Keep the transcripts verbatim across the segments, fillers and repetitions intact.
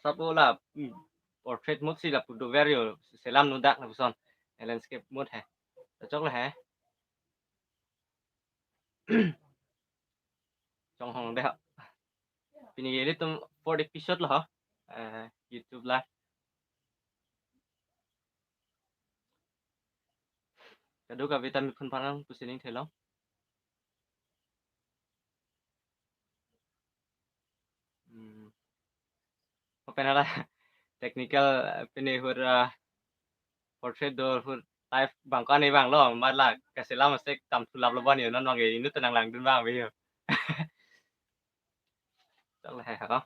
Sapo la, hmm, portrait mode si lapu dover yo, selam nodak lapuson. Eh, landscape mode he. Tachok le he. Chonghong de ha. Pini ilitum fourth episode lo ha. Eh, YouTube live. Kadokave ta mi phun parang pusi ning thelo. Hmm. Open hala technical, eh, pini hur, ah, portrait do hur live bang ko ani bang lo, mala kaselam sek tam thulap lo bani non bang ke inut nang langdun bang be yo. Chok le he ha.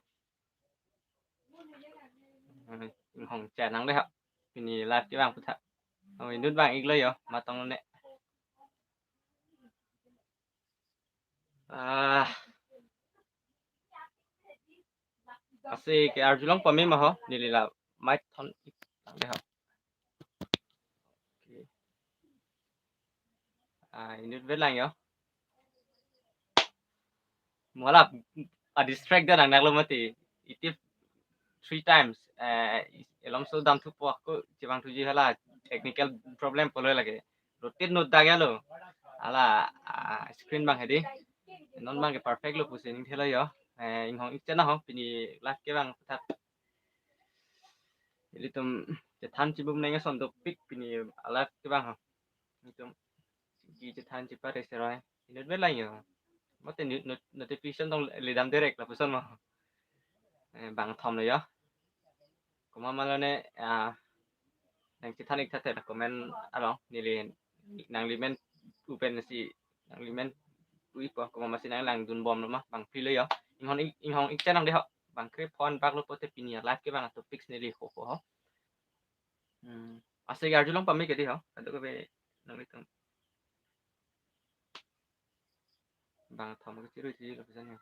Hmm, hong channel de ha. Pini live ke bang putha. Oh, inut bang ik lo yo, matong ne. Ah. Asi ke arjulong pame ma ho, neli la mic thon ik lang de ho. Okay. Ah, inut velang yo. Mala a distract dan nang lo mati. Itip three times. Eh, elom so dam thupo ako chibang thuji hala technical problem pulo lake. Rotate nodak lo. Hala, ah, screen bang hedi. Non bang ke perfect lo pusi ning thelo yo. Eh, inghong ik channel ho pini live ke bang thak. Ilitum chethan chibum neng ason dopik pini live ke bang ho. Ilitum ki chethan chipare seroi. Inut velang yo. Mate ni-, not-, notification tong ledam direct lapuson mo. Eh, bang thom lo yo. Komat ma lo ne, ah, nang chethan ik tha te la comment along neli nangli men open si nangli men ui po komat ma si nang langdun bom lo ma bang phli lo yo. Inghong ik, inghong ik channel de ho. Bang kre phon bak lo pote pini live ke bang topics neli ho ho ho. Hmm. Asi ke arjulong pame ke di ho. Kadokave nanglitum bang thom ke chiru chiru lo pesan ya.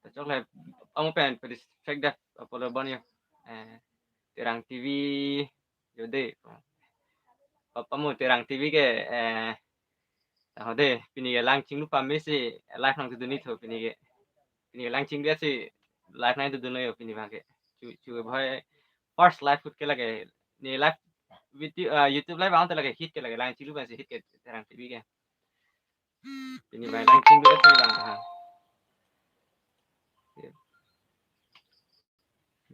Tachok le amo pen pe distract de apolo bon yo. Eh, Terang T V yo de. Papa mo Terang T V ke, eh, taho de pini ke lang chinglu pame si live nangtudun ik tho pini ke. Pini ke lang chinglu si live nangtudun lo yo pini bang ke. Chu chu bhai first live hut ke lake. Ne live video, ah, YouTube live ang te lake hit ke lake lang chinglu pame si hit ke Terang T V ke. Pini bang lang chinglu si bang ha.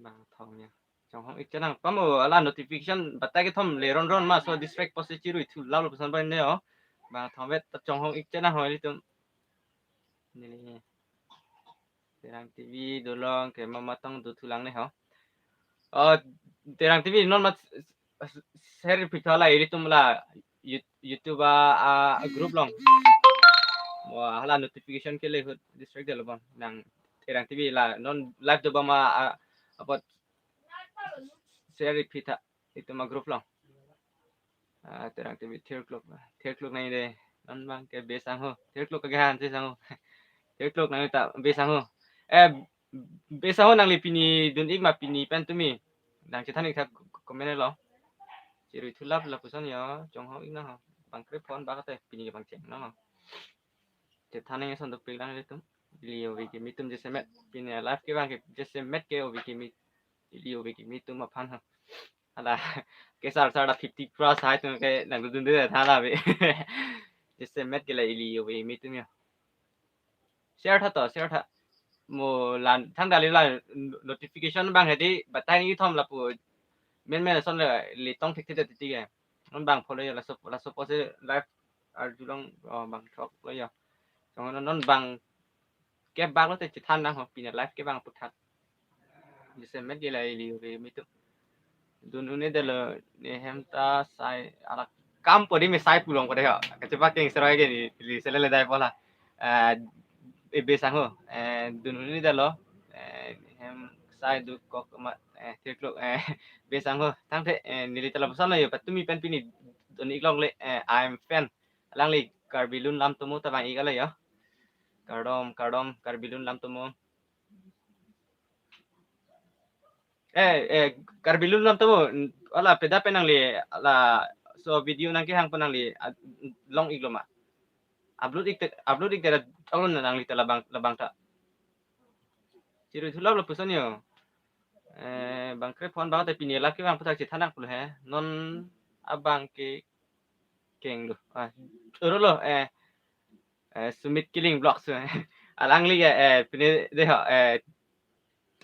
Bang thom ya. Chonghong ik channel. Pamo hala notification batai kethom le ron ron ma so distract posi chiru thu lalo pesan bai ne ho. Bang thom vet ta chonghong ik channel ho ilitum. Neli Terang T V dolong ke mama tong do thulang ne ho. Oh, Terang T V non mat share pithak la ilitum la You-, YouTube a, a group long. Wah, hala notification ke le hut distract de lo bang. Nang Terang T V la non live do bang ma, a, apot share pithak itum a group long. Ah, Terang T V third clock, third clock nang de. Non bang ke be sang ho. Third clock ke han se sang ho. Third clock nang ta be sang ho. Eh, be sang ho nangli pini dun ik ma pini pen tumi. Nang chethan ik tha comment lo. Chiru thulap lapuson yo, chonghong ik na ho. Bang kre phon bak te pini ke bang cheng na ho. Chethan neng ason dopik lang ilitum. Ili ove kimi atum jasemet pini live ke bang ke jasemet ke ove kimi. Ili ove kimi atum aphan ha. Hala ke sar sar da fifty plus hai atum ke nangtudun de tha la be. Jasemet ke la ili ove kimi atum yo. Share tha to, share tha. Mo lan thang dali la notification bang hedi batai ni thom lapu. Men men ason le litong thik thik titi ke. Non bang follow yo laso laso posi live arjulong, oh, bang thok lo yo. Chong non non bang ke bak lo te chethan nang ho pini live ke bang puthat. Jasemet ke la ili ove kimi atum. Dun un-e det lo ne hem ta sai ala kam pori me sai pulong pore ho. Kachepa keng seroi ke neli sele le dai pola. Eh, e be sang ho. Eh, dun un-e det lo. Eh, hem sai dokok ma, eh, third clock, eh, be sang ho. Thangthe, eh, neli ta lapuson lo yo patumi pen pini dun ik longle, eh, I am fan. Alangli Karbi Lun Lam Tomo ta bang ik lo yo. Kardom, kardom, Karbi Lun Lam Tomo. Eh, eh, Karbi Lun Lam Tomo, hala peda pen nangli, hala so video nang kehang pen nangli, ah, long ik lo ma. Upload ik te, upload ik te ra, upload nangli te labang, labang ta. Chiru thulap lapuson yo. Eh, bang krepho an bang te pini la kevang aphuthak chethan nang pulo he. Non abang ke keng lo. Ah, oro lo, eh, eh, Sumit Killing Vlogs. Alangli ke, eh, pini de ho, eh,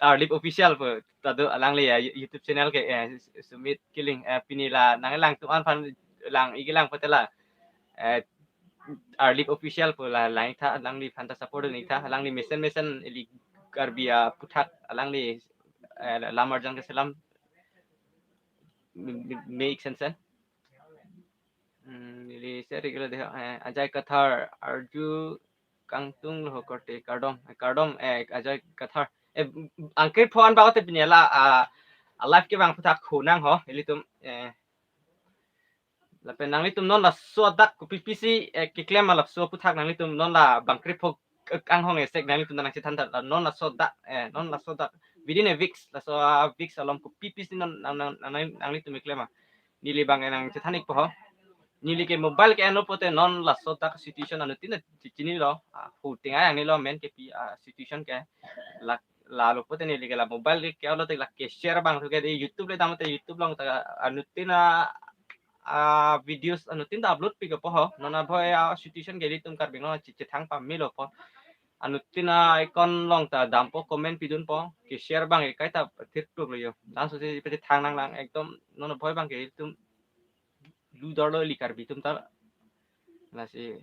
Arlip Official pu ta do alangli, eh, YouTube channel ke, eh, Sumit Killing, eh, pini la nanglang atum aphan lang igi lang pute la, eh, Arlip Official pu la lang-ik tha, alangli aphan ta support dun-ik tha, alangli mesen mesen ili Karbi aphuthak alangli, eh, lam arjan keselam me-, me-, me-ik sensen. Hmm, ili seri kilo de, eh, Ajay Kathar, Arju Kangtung lo korte, kardom, eh, kardom, eh, Ajay Kathar. Eh, bang krepho an bang te pini la, ah, ah, live kevang aphuthak ho nang ho, ilitum, eh, lapen nanglitum non laso adak kopi pisi, eh, keklem ma laso aphuthak nanglitum non la bang krepho, eh, anghong esek nanglitum nangchethan ta la non laso adak, eh, non laso adak within a weeks, laso, ah, weeks along kopi pisi non nang, nang, nang, nanglitum keklem ma. Neli bang nangchethan-ik po ho. Neli ke mobile ke-en lo pute non laso adak situation anuttin ta chi-, chinilo. Ah, hu ting ayang nilo men ke pi, ah, situation ke la, lalo pute neli ke la mobile ke, ke-en lo te la ke-share abang thu ke di YouTube le dam te YouTube along ta anuttin a, ah, videos anuttin ta upload pi ke po ho. Non abhoi, ah, situation ke ilitum Karbi Anglong che-, chethang pamelo po. Anuttin a-account along ta dampo, comment pidunpo, ke-share abang ke kaita thirkluk lo yo. Langsung si pachethang nanglang ekdom non abhoi abang ke ilitum lu dor lo ili Karbi atum ta. Lasi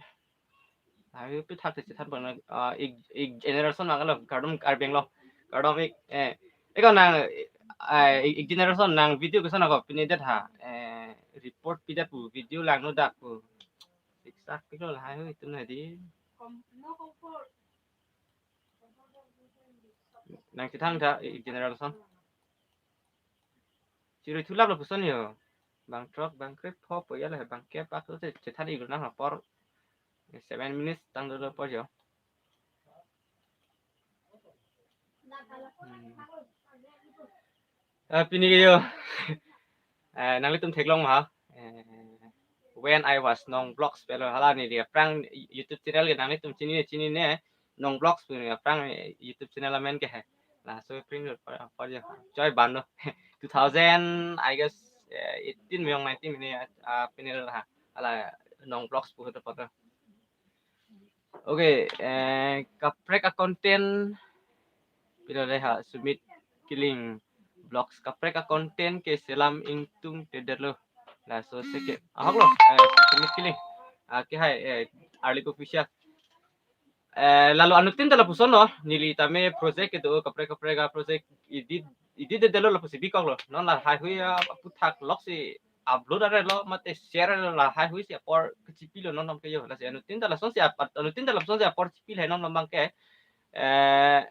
ayo aphuthak te chethan pon, ah, ik, ik generation mang lo, kardom Karbi Anglong. Kardom ik, eh, eko nang, eh, ik, ik generation nang video koson ako pini det ha, eh, report pidet pu, video langno dak pu. Siksak pilo lahai ho itum na di. Nangchethan tha ik generation. Chirui thulap lapuson yo. Bang throk, bang krepho po ya la, bang kep ak te chethan-ik nang apor. Seven minutes tang dolo apor yo. Hmm. Ah, pini ke yo. Eh, nanglitum theklong ma. Eh, When I Was Nong Vlogs pulo, hala neli aphrang YouTube channel ke nanglitum chinine, chinine, Nong Vlogs pu neli aphrang, eh, YouTube channel amen ke he. Laso pring lo apor, apor yo. Choi ban lo. Two thousand, I guess, eh, eighteen meyong nineteen mene, ah, pini la ha. Hala Nong Vlogs pu hote poto. Okay, eh, kaprek a-content pilo le ha, Sumit Killing Vlogs, kaprek a-content keselam ingtungtedetlo. Laso seke, ahok lo, eh, Sumit Killing. Ah, ke hai, eh, Arlip Official. Eh, lalo anuttin ta lapuson lo, neli tame project kedo, kaprek kaprek a-project edit, edit detlo lapusi bikok lo. Non lahai hui aphuthak lok si upload arlo mate share arlo lahai hui si apor kechipilo non non ke yo. Lasi anuttin ta lason si ap-, anuttin ta lason si apor chipilo non non abang ke, eh,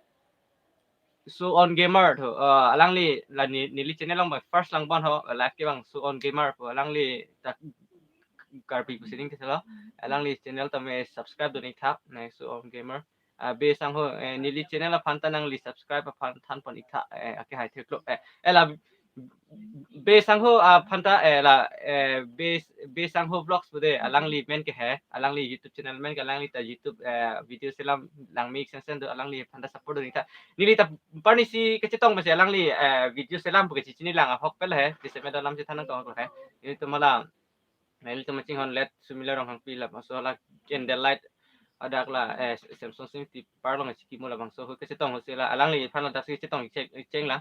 So On Gamer thu, eh, alangli la ne-, neli channel along bang first lang bon ho, live kevang So On Gamer pu, alangli ta Karbi pusi ning teselo, alangli channel tame subscribe dun-ik tha, ne So On Gamer. Ah, be sangho, eh, neli channel aphan ta nangli subscribe aphan than pon-ik tha, eh, ake hai thirkluk, eh, eh, la be sangho aphan ta, eh, la, eh, be, be sangho vlogs pu de, alangli men ke he, alangli YouTube channel men ke, alangli ta YouTube, eh, video selam lang me-ik sensen do, alangli aphan ta support dun-ik tha. Neli ta parnisi kachetong besi alangli, eh, video selam pu ke chini lang ahok pelo he, jasemet alam chethan nangtong ahok he. Ilitum hala Neli tum chinghon let Sumila Ronghangpi labangso la candle light adak la, eh, Samson Sing Tipar along chikimo labangso ho kachetong ho si la alangli aphan ladak si chetong cheng, cheng la.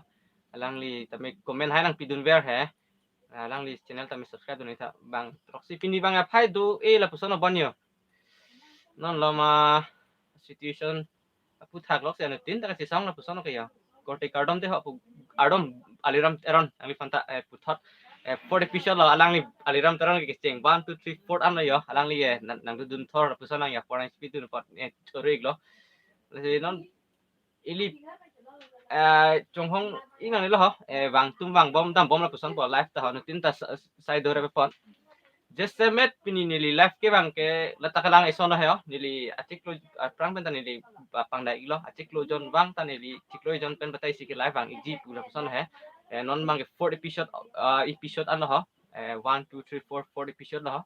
Alangli tame comment hai nangpidunver he. Alangli channel tame subscribe dun-ik tha, bang throksi pini bang aphai do-e lapuson abon yo. Non lo ma situation aphuthak lok si anuttin ta kachesong lapuson ke yo. Korte kardom te ho pu, kardom Aliram Teron, nangliphan ta, eh, puthot, eh, four episode lo alangli Aliram Teron ke kecheng one, two, three, four an lo yo, alangli, eh, nang, nangdodun thor lapuson nang ya, four nang speed dun apot, eh, thor-ik lo. Lasi non ili, eh, chonghong inang lo ho, eh, vangtum vangbom dambom lapuson pu live ta ho, anuttin ta sa-, sai dore pon. Jasemet pini neli live kevang ke lata kalang eson lo he ho, neli achiklo, aphrang pen ta neli pa-, pangdai-ik lo, achiklo jon vang ta neli chiklo jon pen batai si ke live vang-ikji pu lapuson he. Eh, non bang ke four episode, ah, episode an lo ho. Eh, one, two, three, four, four episode lo ho.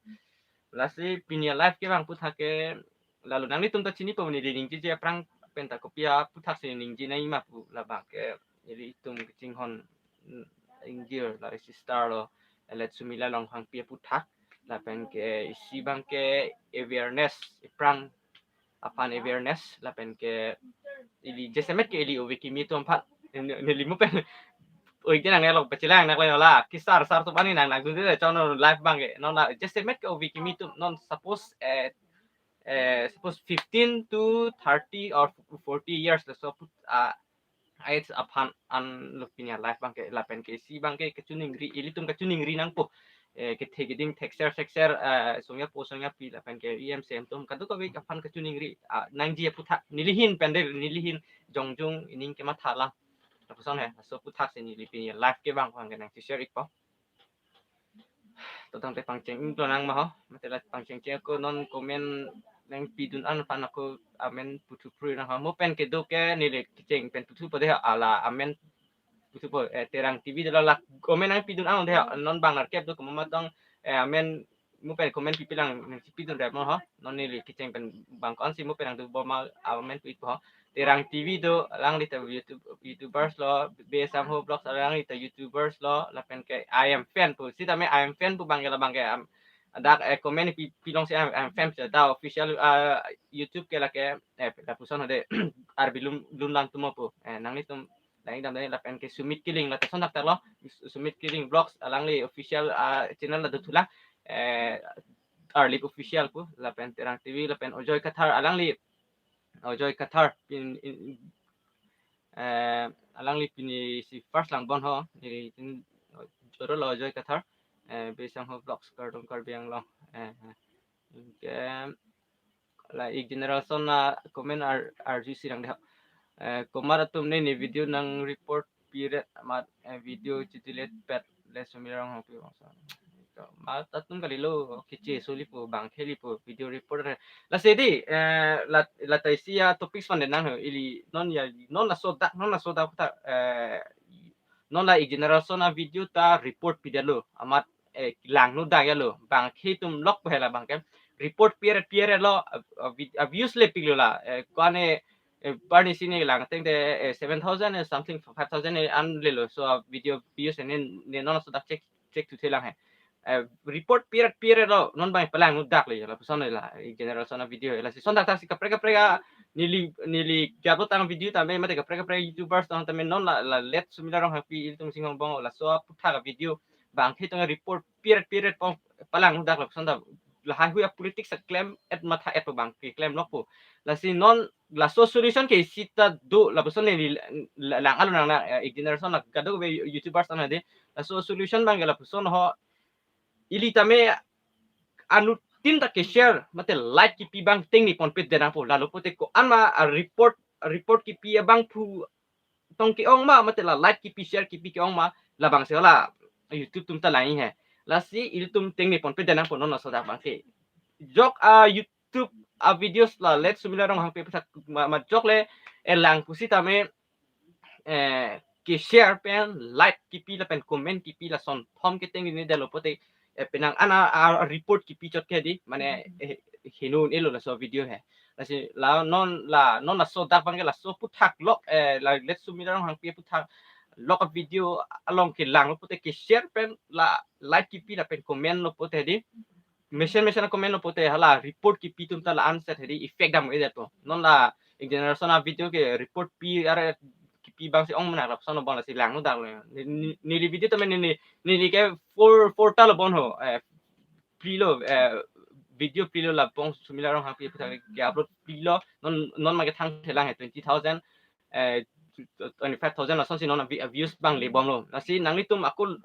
Lasi pini live kevang aphuthak ke lalo nanglitum ta chinipo, neli ningjeje aphrang pen ta kopi aphuthak si ningje nangji ma pu labang ke Ilitum kachinghon, mm, ingjir la isi star lo, Let Sumila Ronghangpi aputhak. Lapen ke isi abang ke awareness, aphrang aphan awareness, lapen ke ili jasemet ke ili ove kimi atum aphan, neli mo pen oi ke nang nelo pachelang nang lo la, kesar sar atum ani nang nang dunde channel live abang ke non la jasemet ke ove kimi atum non suppose, eh, eh, suppose fifteen to thirty or forty years laso aput, ah, age aphan an lo pini a-live abang ke, lapen ke isi abang ke kachiningri, ilitum kachiningri nangpo. Eh, kethe keding thekser thekser, eh, songya po songya pi lapen ke E M C M atum kadokave aphan kachiningri, ah, nangji aputhak neli ahin pen de, neli ahin jongjong ining kematha lang. Lapuson he, laso aputhak si neli pini a-live ke abang abang ke nangcheshare ikpo. To tangte pangcheng inglo nang ma ho. Mate la pangcheng cheng ako non comment nangpidun an aphan ako amen puthu phrui nang ho. Mo pen kedo ke neli kecheng pen puthupo de ho, ala amen puthupo, eh, Terang T V de la, la comment nangpidun an de ho. Non bang arkep do komat tong, eh, amen mo pen comment pipi lang nangchipidun rep mo ho. Non neli kecheng pen bang ko-an si mo pen nangdobom ma amen pu ikpo ho. Terang T V do, alangli ta YouTube, YouTubers lo, Besang Ho Vlogs, alangli ta YouTubers lo, lapen ke I am fan pu. Sitame I am fan pu abang ke la abang ke, am, dak, eh, comment pi, pilong si I am, I am fan si da official, ah, YouTube ke lake, eh, lapuson ho de, Karbi Lun, Lun Lang atum pu. Eh, nanglitum dang dam dang lapen ke Sumit Killing la ta son dak ta lo, Sumit Killing Vlogs, alangli official, ah, channel la dothu lang, eh, Arlip Official pu, lapen Terang T V, lapen Ojoy Kathar, alangli Ojoy Kathar pin, in, eh, alangli pini si first lang bon ho, neli tin, joro lo Ojoy Kathar, eh, Besang Ho Vlogs, Kardom Karbi Anglong, eh, eh. Ke la ik generation na comment ar, arju si rang de ho. Eh, komat atum ne ne video nang report piret amat, eh, video chidelete pet Let Sumila Ronghangpi bangso. Komat atum kali lo, keche soli po, bang kheli po, video report re. Lasi di, eh, la, la ta isi a-topics aphan de nang ho, ili non ya, non laso dak, non laso dak ta, eh, non la ik generation a-video ta report pidetlo, amat, eh, langno dak ya lo, bang khe atum lok he la abang ke, report piret piret lo, a, a, vi-, a-views le pik lo la, eh, ko-an, eh, eh, barni si ne lang ateng te, eh, seven thousand, eh, something, five thousand, eh, an le lo. So, ah, video views ne, ne non laso dak check, check thu the lang he. Eh, report piret piret lo, non abang palangno dak le, lapuson la, eh, generation a-video, lasi son dak ta si kaprek kaprek a, neli, neli kya bo tang video tame, mate kaprek kaprek YouTubers tang tame non la, la Let Sumila Ronghangpi ilitum chinghon bom, laso aputhak a-video, bang khe atum report piret piret pon palangno dak lapuson ta, lahai hui a-politics aklem et matha et pu abang ke klem lok po. Lasi non laso solution ke sita do lapuson ne la, la, lang alo nang na, eh, ik generation la kadokave YouTubers tang de. Laso solution abang ke lapuson ho, ili tame anuttin ta ke-share, mate like kipi abang tengne ponpet de nangpo, lalo pote ko-an ma a-report, report kipi abangphu tong ke-ong ma, mate la like kipi share kipi ke-ong ma, labang si la YouTube atum ta lang he. Lasi ilitum tengne ponpet de nangpo non laso dak abang ke. Jok a-YouTube a-videos la Let Sumila Ronghangpi aputhak ma, majok le, eh, lang pusitame, eh, ke-share pen, like kipi lapen comment kipi lason thom ke tengne detlo pote, eh, penang an a, a-report kipi chot ke di, mane, eh, heno un-elo laso video he. Lasi la non la, non laso dak abang ke laso aputhak lok, eh, la Let Sumila Ronghangpi aputhak lok a-video along ke langlo pote ke-share pen la like kipi lapen comment lo pote di, mesen mesen a-comment lo pote hala report kipi atum ta la-an set he di effect dam-e det po. Non la ik generation a-video ke report pi are kipi abang si ong mena lapuson lo bon, lasi langno dak lo. Ne, ne, neli video tame ne, ne, neli ke four, four ta lo bon ho, eh, phli lo, eh, video phli lo la bong Sumila Ronghangpi aputhak ke-upload phli lo, non, non ma kethang thelang he twenty thousand, eh, twenty-five thousand lason si non a-vi-, a-views abang le bomlo. Lasi nanglitum ako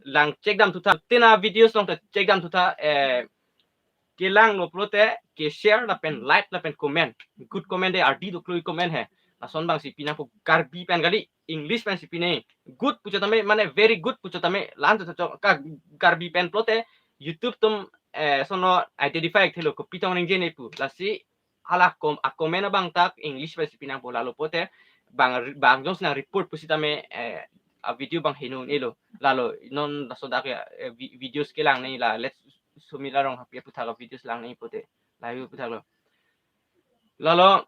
lang check dam thutha, tin a-videos along ta check dam thutha, eh, kelanglo pulote ke-share lapen like lapen comment. Good comment de, ardi doklo comment he. Lason abang si pi nangpo, Karbi pen kali, English pen si pi nang. Good pu chot tame, mane very good pu chot tame, la-an ta chot ka Karbi pen pulote YouTube atum, eh, sono identify thelo kopi tong ningje ne pu. Lasi hala kom, a-comment abang ta English pen si pi nangpo, lalo pote bang, bang jongsi nang-report pusitame, eh, a-video abang heno un-elo. Lalo non laso dak ya, eh, vi-, videos kelang nang la Let Sumila Ronghangpi aputhak a-videos lang nang pote. Lahai aputhak lo. Lalo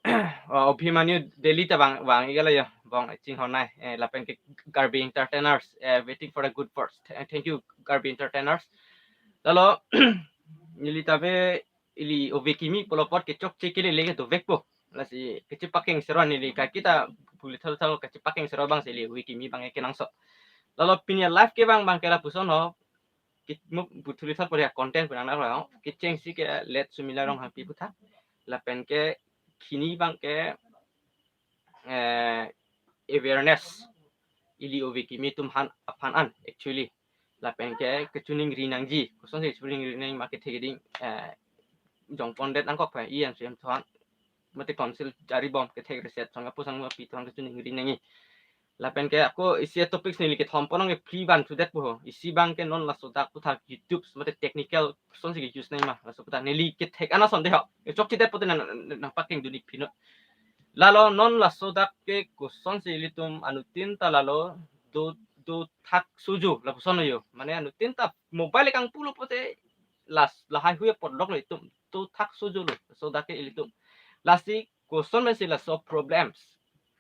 Oh, Abhimanyu Delhi ta vang, vang-ik lo ya, bong chinghon nai, eh, lapen ke Karbi Entertainers, eh, waiting for a good verse. Th-, thank you, Karbi Entertainers. Lalo, neli ta be ili ove kimi pulo apot kechokche kelele ke dovekpo. Lasi kachepakeng sero neli ka kita puli thal thal kachepakeng sero abang si ili ove kimi abang kenangsot. Lalo pini a-live kevang abang ke lapuson ho. Ki-, mo puthuli thal pori a-content pu nang nang lo. Kechengsi ke Let Sumila Ronghangpi aputhak. Lapen ke kini abang ke, eh, awareness ili ove kimi atum aphan, aphan an actually. Lapen ke kachiningri nangji. Kosonsi kachiningri nangji ma kethek ding, eh, jongpondet angkok pa E M C M thon. Mate council jari bom kethek reset song apo sang ma pi thon kachiningri nangji. Lapen ke ako isi topics neli kethom ponong ke phli van thudet po ho. Isi abang ke non laso dak aputhak YouTube mate technical kosonsi ke-use nangji ma. Laso aputhak neli kethek ana sonde ho. Kechokche det pote nang, nang, nangpakeng dun-ik phi non. Lalo non laso dak ke kosonsi ilitum anuttin ta lalo do, do thak sojo lapuson yo. Mane anuttin ta mobile kangpu lo pote las lahai hui apot lok lo itum do thak sojo lo. Laso dak ke ilitum. Lasi koson pensi laso problems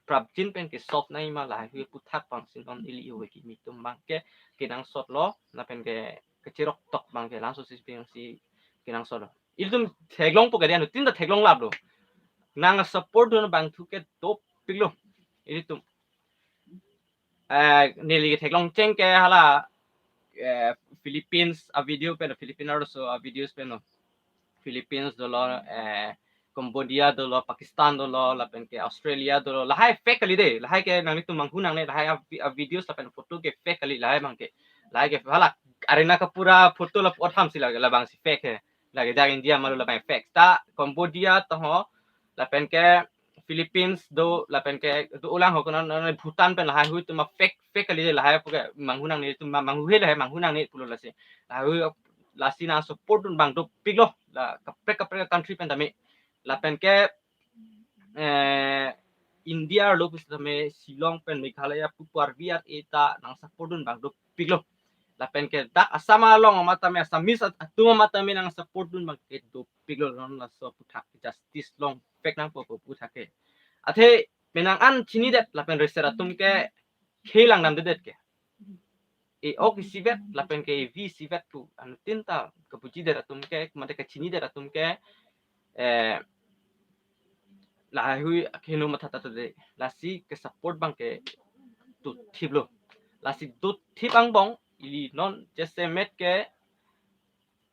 prapjin pen ke-solve nangji ma lahai hui aputhak abang si non ili ove kimi atum abang ke kenangsot lo, lapen ke kacheroktok abang ke laso si abang si kenangsot lo. Ilitum theklongpo ke dia, anuttin ta theklong lap lo. Nang support dun abang thu ke dopik lo. Ilitum, eh, neli theklong cheng ke hala, eh, Philippines a-video pen, Philippine arloso a-videos pen lo. Philippines dolo, eh, Cambodia dolo, Pakistan dolo, lapen ke Australia dolo. Lahai fake kali de. Lahai ke nanglitum manghu nangne, lahai a, a-videos lapen photo ke fake kali lahai abang ke. Lahai ke hala Kareena Kapoor aphoto la apot ham si lake labang si fake he. Lake dak India malu labang fake. Ta Cambodia to ho, lapen ke Philippines do, lapen ke do ulang ho konon, non Bhutan pen lahai hui atum fake, fake kali lahai pu ke manghu nangne atum ma-, manghu he lahai manghu nangne pulo lasi. Lahai hui lasi nang support dun abang dopik lo. La kaprek kaprek country pen tame. Lapen ke, eh, India arlo pusitame Shillong pen Meghalaya pu Karbi ar-e ta nang support dun abang dopik lo. Lapen ke dak Assam along amat tame Assamese at-, atum amat tame nang support dun abang ke dopik lo, non laso aputhak justice long fake nangpo pu aputhak ke. Athe penang an chinidet lapen reser atum ke khei langdamdedet ke. E-ok isivet lapen ke evi isivet pu anuttin ta kapujidet atum ke, mate kachinidet atum ke, eh, lahai hui akheno matha ta de. Lasi ke-support abang ke dothip lo. Lasi dothip angbong ili non jasemet ke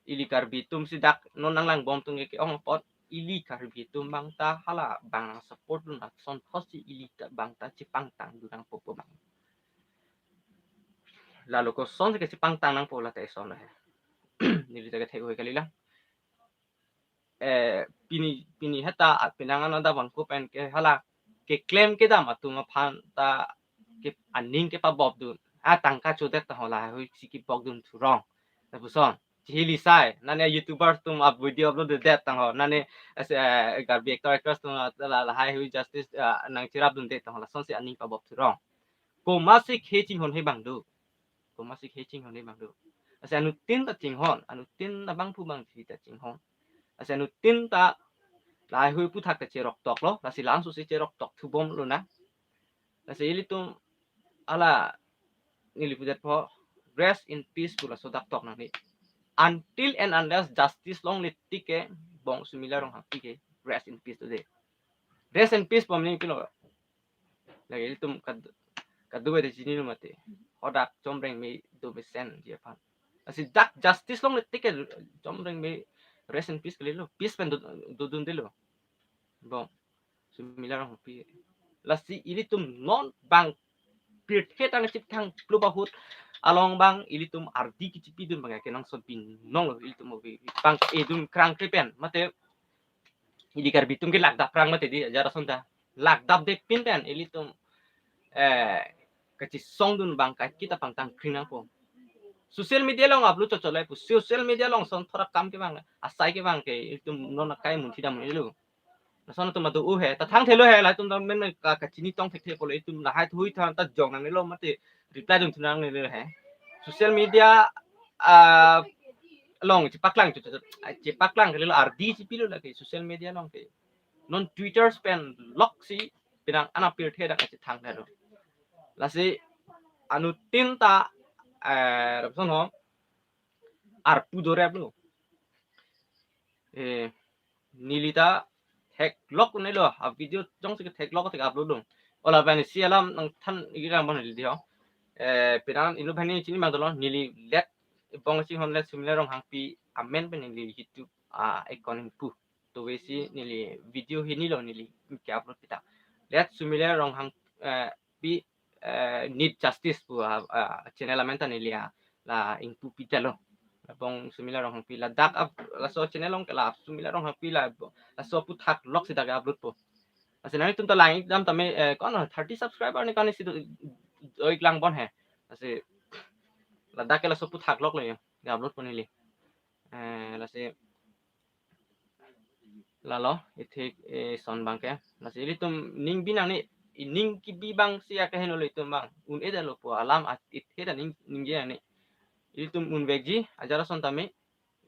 ili Karbi atum si dak non nanglang bom atum ke ke-ong apot ili Karbi atum abang ta hala abang nang support dun ason thotsi ili ta abang ta chepangtang dun nangpo pu abang. Lalo kosonsi kachepangtang nangpo lata eson lo he. Neli ta kethek hui kali lang. Eh, pini, pini heta, ah, penang an adap abang ko pen ke hala keklem kedam atum aphan ta ke aning kepabop dun. Ah, tangka chodet ta ho lahai hui si kebok dun thurong. Lapuson. Chihili sai. Nane YouTuber atum up video upload det tang ho. Nane as, eh, Karbi actor actress atum la, la, lahai hui justice, ah, nangcherap dunde tang ho. Lasonsi aning pabop thurong. Komatsi khei chinghon he abang do. Komatsi khei chinghon he abang do. Lasi anuttin ta chinghon, anuttin abang pu abang si ta chinghon. Lasi anuttin ta lahai hui aputhak ta cheroktok lo, lasi langso si cheroktok thubom lonang. Lasi ilitum hala neli pudet po, rest in peace pu laso dak tok nangne. Until and unless justice longle tik ke bong Sumila Ronghangpi ke rest in peace do de. Rest in peace pu mane pilo. Lake ilitum kad-, kadokave ta chinilo mati. Hadak Chomrengme do mesenji aphan. Lasi dak justice longle tik ke Chomrengme rest in peace kalilo. Peace pen do, dodundelo. Bong Sumila Ronghangpi. Lasi ilitum non abang pirthe tang chipthang plu bahut along abang ilitum ardi kachipidun abang ke nangso binong lo ilitum ove abang edun krang krepen. Mate ili Karbi atum ke lakdap prang mate di ajar ason ta. Lakdap de pin pen ilitum, eh, kachisong dun abang ke kita pangtang kring nangpo. Social media along upload chot chot lai pu. Social media along ason thora kam kevang, asai kevang ke ilitum non akai munthi dam ilo. Lason atum adu he. Ta thangthelo he, latum ta men men ka, kachini tong thekthe pulo itum lahai thui than ta jong nangnelo mate reply dun thu nangnelo he. Social media, ah, along chepaklang chu, chu, chu, ah, chepaklang kalilo ardi chipilo lake social media along ke. non Twitter pen loksi penang an apirthe dak kachethang dado. Lasi anuttin ta, eh, lapuson ho arpu doreplo. Eh, neli ta theklok un-elo, a video jongsi theklok thek upload lo. Ola bani si alam nangthan igi lang bon neli di ho. Eh, penang inut bani chini bang dolo, neli Let Bongchinghon, Let Sumila Ronghangpi amen pen neli YouTube, ah, account ingpu. To vesi neli video hini lo neli ke-upload pita. Let Sumila Ronghang, eh, pi, eh, Need Justice pu, ah, ah, channel amen ta neli, ah, la ingpu pita lo. Bong Sumila Ronghangpi ladak ap-, laso channel along ke la Sumila Ronghangpi la bo-, laso aphuthak loksi dak upload po. Lasi nanglitum ta langdam tame, eh, kono thirty subscriber ni kani si do, doik lang bon he. Lasi ladak ke laso aphuthak lok lo yo, upload po neli. Eh, lasi lalo, ithik, eh, son bang ke. Lasi ilitum ning binang ni, ining kebi bang si akeheno lo itum bang. Un-edetlo po alam at-, ithe ta ning, ningje ni. Ilitum unvekji, ajara son tame,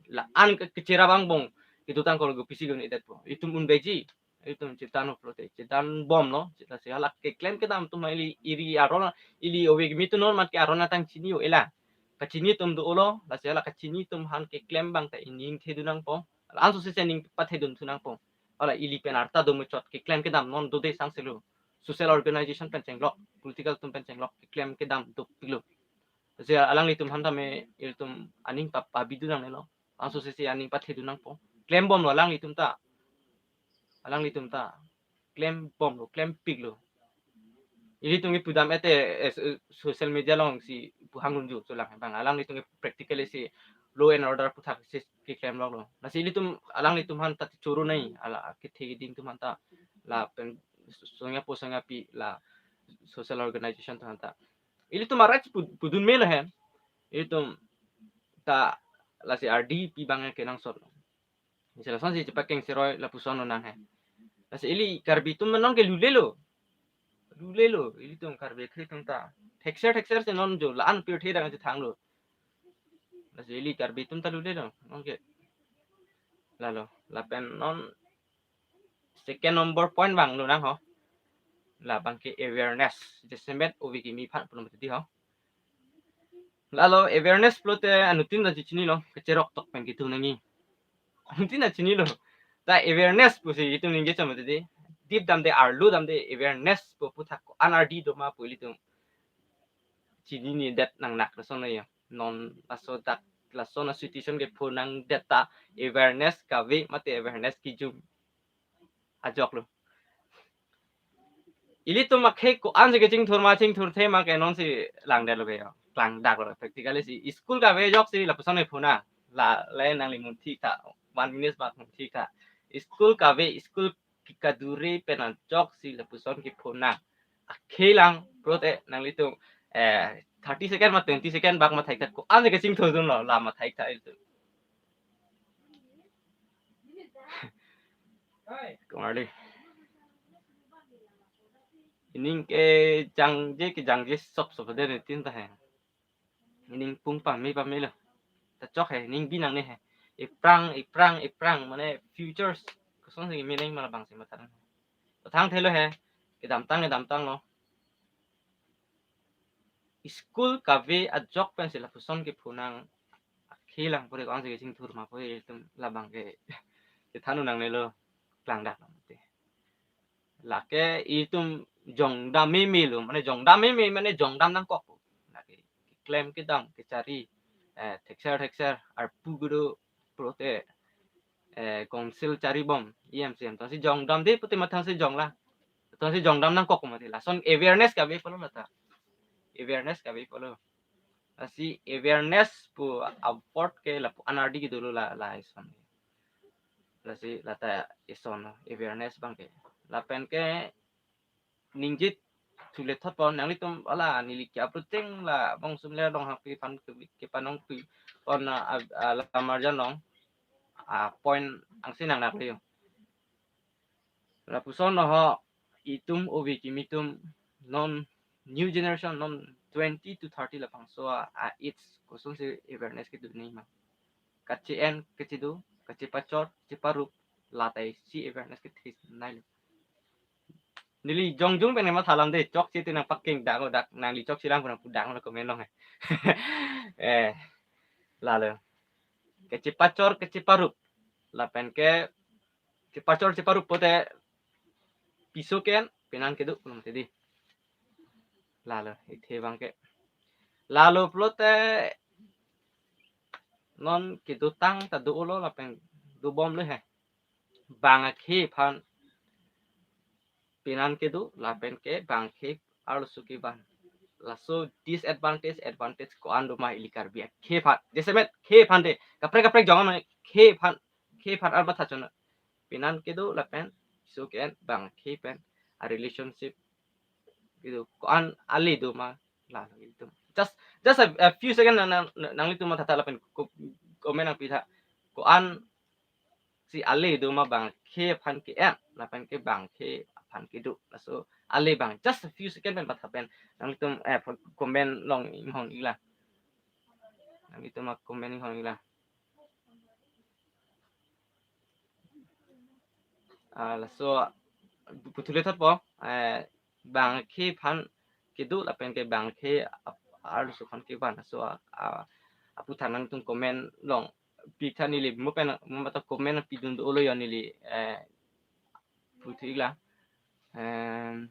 la-an ke, kechera bang bong. Itu tang kolo pisi un-edet po. Itum unvekji. Itum chethan upload te, chethan bomlo, chethan si hala keklem kedam atum ili, ili aron, ili ove kimi atum non mat ke aron atang chini-o ela. Kachini atum do-olo, lasi hala kachini atum aphan keklem bang ta ining thedun nangpo. Anso se se ning pathedun thu nangpo. Hala ili pen arta do muchot keklem kedam non dode sangselo. Social organization pen chenglok, political atum pen chenglok, keklem kedam dopiklo. Lasi alanglitum aphan tame ilitum aning pa, pabidun nangnelo. Anso se se aning pathedun nangpo. Klem bomlo alanglitum ta. Alanglitum ta klem bomlo, klempiklo. Ilitum ke pudam ete, eh, so-, social media along si pu hang lunju cholang bang. Alanglitum ke practically si law and order aphuthak si keklem loklo. Lasi ilitum alanglitum aphan ta choro nai, hala kethe keding atum aphan ta lapen songya po songya pi la social organization atum aphan ta. Ilitum a-rights pu-, pudun melo he. Ilitum ta lasi ardi pi bang kenangsot. Isi lason si chepakeng seroi lapuson lo nang he. Lasi ili Karbi atum non ke lulelo. Lulelo, ilitum Karbi akhei atum ta. Thekser thekser si non jo la-an pirthe dak chethanglo. Lasi ili Karbi atum ta lulelo, non ke. Lalo, lapen non second number point bang lo nang ho. La bang ke awareness. Jasemet ove kimi aphan pulo mati di ho. Lalo awareness pulote anuttin ta chinilo, kecherok tok pen kitu nangji. Anuttin ta chinilo. Ta awareness pusi itum ningje chom tadi. Deep damde, arlo damde awareness pu aphuthak ko-an ardi doma pu ilitum chinine det nangnak lason na ya. Non laso dak lason a situation kepho nangdet ta awareness kave mate awareness kijum ajok lo. Ilitum akhei ko-an si kechingthur ma chingthurthe ma ke non si langdetlo ke yo. Klangdaklo practically si. School kave ajok si lapuson kepho nang. La le nangli munthi ta. One minute bak munthi ta. School kave, school ke kadure pen ajok si lapuson kepho nang. Akhei lang pulote nanglitum, eh, thirty second ma twenty second bak mathai ta ko-an si kechingthurdunlo, la mathai ta ilitum. Kung arli. Ining kejangje, kejangje sop sop de anuttin ta he. Ining pung pame pamelo. Ta chok he, ining binang ne he. Iphrang, iphrang, iphrang, mane futures. Kosonsi meaning ma labang si matha. Pathangthelo he. Kedamtang, kedamtanglo. School kave ajok pensi lapuson kepho nang. Akhei lang pore ko-an si kechingthur ma pore itum labang ke. Kethan nangnelo, klangdak mate. Lake itum jongdam meme lo, mane jongdam meme, mane jongdam nangkok. Lake klem kedam kechari, eh, thekser thekser, arpu kedo pulote, eh, council chari bom, E M C M. Tangsi jongdamde pute mathang si jongla. Tangsi jongdam nangkok mati. Lason awareness kave pulo lata. Awareness kave pulo. Lasi awareness pu a-word ke lapu-an ardi kedo lo la, la ison. Lasi lata ison awareness bang ke. Lapen ke ningje thule thot pon nanglitum hala neli ke-upload cheng la Bong Sumila Ronghangpi aphan ke, kepanongpi pon a, a, a, la marjan long. A point angse nangnak le yo. Lapuson ho itum ove kimi atum non new generation non twenty to thirty labangso a, a age kosonsi awareness kedun nangji ma. Kache-en, kachedo, kachepachor, cheparup, Latai si awareness kethe nai lo. Neli jongjung pen matha alam de, chokche te nangpaking dak dak, nangli chokche lang puna pu dak lo comment along he. Eh, lalo. Kechepachor, kecheparup. Lapen ke chepachor cheparup pote piso ke-en, penan kedo, pulote di. Lalo, ithe abang ke. Lalo pulote non kedotang ta do-olo lapen dobom lo he. Bang akhei aphan penan kedo lapen ke bang akhei arloso kevan. Laso disadvantage, advantage ko-an doma ili Karbi akhei aphan. Jasemet khei aphan de. Kaprek kaprek jong ama khei aphan, khei aphan arbatha chona. Penan kedo lapen piso ke-en bang akhei pen a relationship kedo ko-an ale doma, lalo ilitum. Just, just a, a few second nang, nang, nanglitum matha tha lapen ko-, comment nangpi tha. Ko-an si ale doma bang akhei aphan ke-en, lapen ke bang akhei aphan kedo. Laso ale abang just a few second pen patha pen nanglitum, eh, comment along inghon iklang. Nanglitum a comment inghon iklang. Ah, laso puthule thotpo, eh, bang akhei aphan kedo lapen ke bang akhei ap-, arloso aphan kevan. Laso a, a, aputhak nangtum comment along pi tha, neli mo pen mo mata comment pidun do-olo yo, neli, eh, puthot iklang. Em,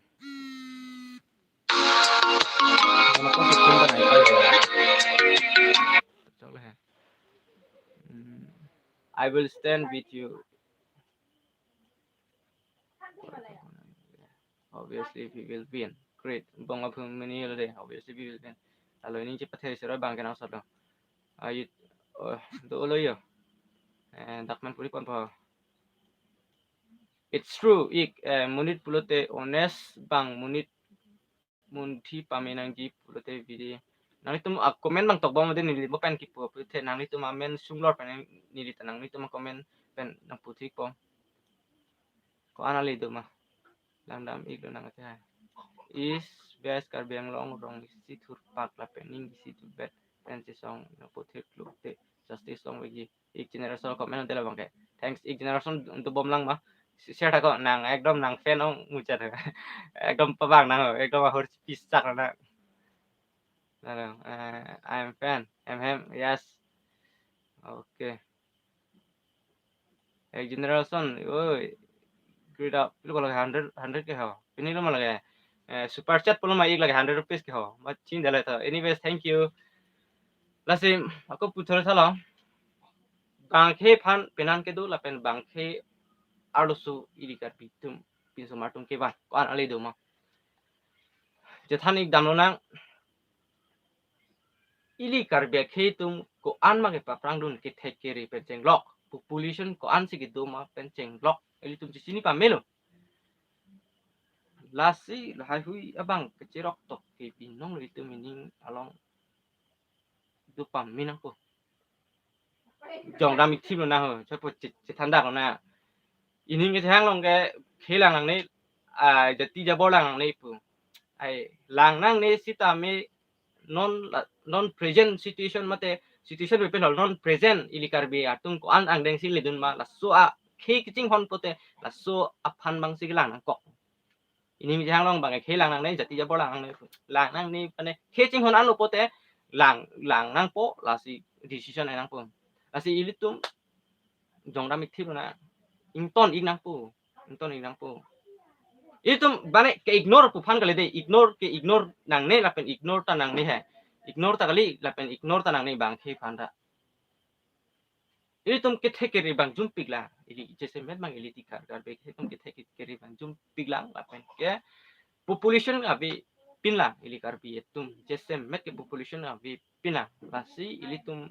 chok le he. Hmm, I will stand with you. Obviously, we will win. Great. Bong aphung mini lo de. Obviously, we will win. Lalo ini cepat hari sira bang kenal solo. Ayo, oh, do-olo yo. Eh, dak man puri pon po. It's true, ik, eh, monit pulote honest bang, monit munthi pame nangji pulote bidi. Nanglitum a comment bang tokbom de, neli mo pen kipu pulote nanglitum amen sunglor pen neli ta nanglitum a comment pen nangputhik po. Ko-an ale doma. Langdam iklo nang ate hai. East West Karbi Anglong rong isi thurpak lapen ning isi thurpet pen chesong nangputhik kluk te justice long vekji. Ik Generation comment hotel abang ke. Thanks, Ik Generation, dobom lang ma. Share tha ko, nang ekdom nang fan ong muchot. Ekdom pabang nang, ekdom ahor pisak nang. Halo, eh, I am fan. Em hem, yes. Okay. Ik Generation, oi. Great up. Pilo ko lake hundred, hundred ke ho. Pini lo ma lake. Eh, super chat pulo ma ik lake hundred rupees ke ho. Ma chin dale tho. Anyways, thank you. Lasi ako puthot tha lo. Bang akhei aphan penan kedo lapen bang akhei arloso ili Karbi atum pinsomar atum kevan. Ko-an ale doma. Chethan ik damlo nang. Ili Karbi akhei atum ko-an ma kepaphrang dun, kethek kere pen chenglok. Population ko-an si kedo ma pen chenglok. Ilitum chechini pamelo. Lasi lahai hui abang kecherok tok ke binong lo itum ining along do pame nangpo. Jong dam ik thip lo na ho, chapo che-, chethan dak lo na. Ining kechehang along ke khei lang nangne, ah, jati jabor lang nangne pu. Ai, lang nangne sitame non la, non present situation mate situation pen hol non present ili Karbi atum ko-an angdeng si ledun ma, laso akhei kachinghon pote laso aphan bang si kelang nangkok. Ining kechehang along bang akhei lang nangne, jati jabor lang nangne. Lang nangne mane khei chinghon anlo pote lang, lang nangpo, lasi decision ai nangpo. Lasi ilitum jong dam ik thip lo na, ington ik nangpo. Ington ik nangpo. Itum bane ke ignore pu aphan kali de, ignore ke ignore nangne lapen ignore ta nangne he. Ignore ta kali lapen ignore ta nangne bang akhei aphan ta. Ilitum kethek kere bang jumpik lang. Ili jasemet bang ili tikar Karbi akhei atum kethek kere bang jumpik lang lapen ke population avepin lang ili Karbi atum. Jasemet ke population avepin lang. Lasi ilitum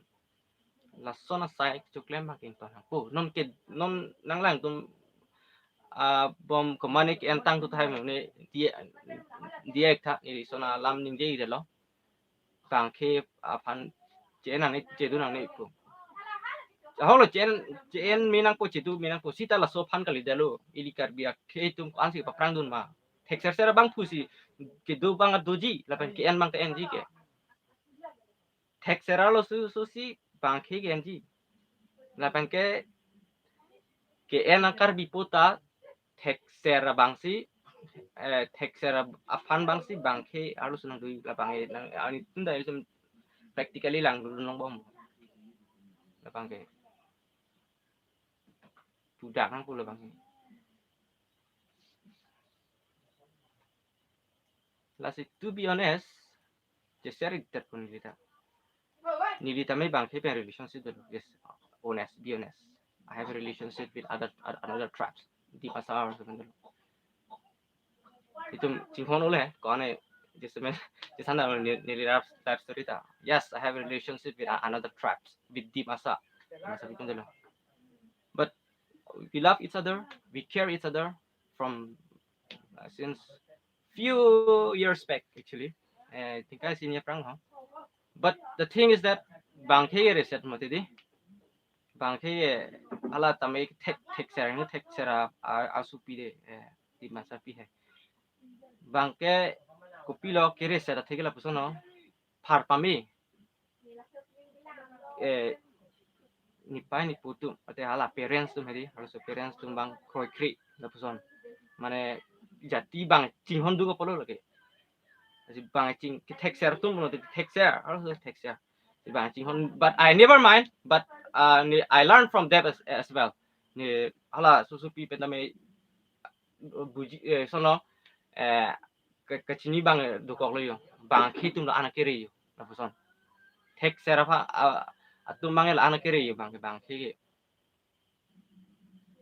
lason asai kechoklem bang ington nangpo. Non ke, non nanglang atum, ah, bom kemane ke-en tang tu tahai mane dia, dia ek tha, ili lason alam ningje ide lo. Bang akhei aphan che-en nangne, chedu nangne pu. Ahok lo che-en, che-en me nangpo, chedu me nangpo, sita laso aphan kali dalo. Ili Karbi akhei atum ko-an si paphrang dun ma. Thekser ser abang pusi kedo bang doji lapen ke-en bang ke-enji ke. Thekser arloso, so si bang akhei ke-enji. Lapen ke ke-en a-Karbi puta thekser abangsi, eh, thekser ab-, aphan abangsi bangke arlo sunang dui labang, eh, nang, ani tunda isum practically langdun longbom. Labangke. Tudak nang pulo bangke. Lasi, to be honest, just share it that pun neli ta. Neli tame bangke pen relationship dolo. Yes, honest, be honest. I have a relationship with other, another tribes. Dimasa or something. Itum chinghon ole, kone, just a minute, just a minute, neli, neli life, life story ta. Yes, I have a relationship with a-, another tribes, with Dimasa. Dimasa itum dolo. But we love each other, we care each other from, uh, since few years back, actually. Eh, tingkai sini prang ho. But the thing is that bangke reset mati di. Bangke hala tame thek, thekser ni thekser a, a, asupi de, eh, Dimasa pi he. Bangke kopilo ke reset atheke lapuson no. Pharpami. Eh, nipai nipo atum, ate hala parents atum hedi, hala so parents atum bang kroikre lapuson. Mane jati bang chinghon duk apotlo lake. Lasi bang ching, kethekser atum pulote thekser, hala so thekser. Lasi bang chinghon, but I never mind, but, uh, ne, I learn from them as, as well. Ne hala susupi pen tame buji, eh, sono, eh, ke, kachini bang, eh, dokoklo yo. Bangke atum la-an akere yo. Lapuson. Thekser aphan, ah, atum bang la-an akere yo bangke, bangke ke.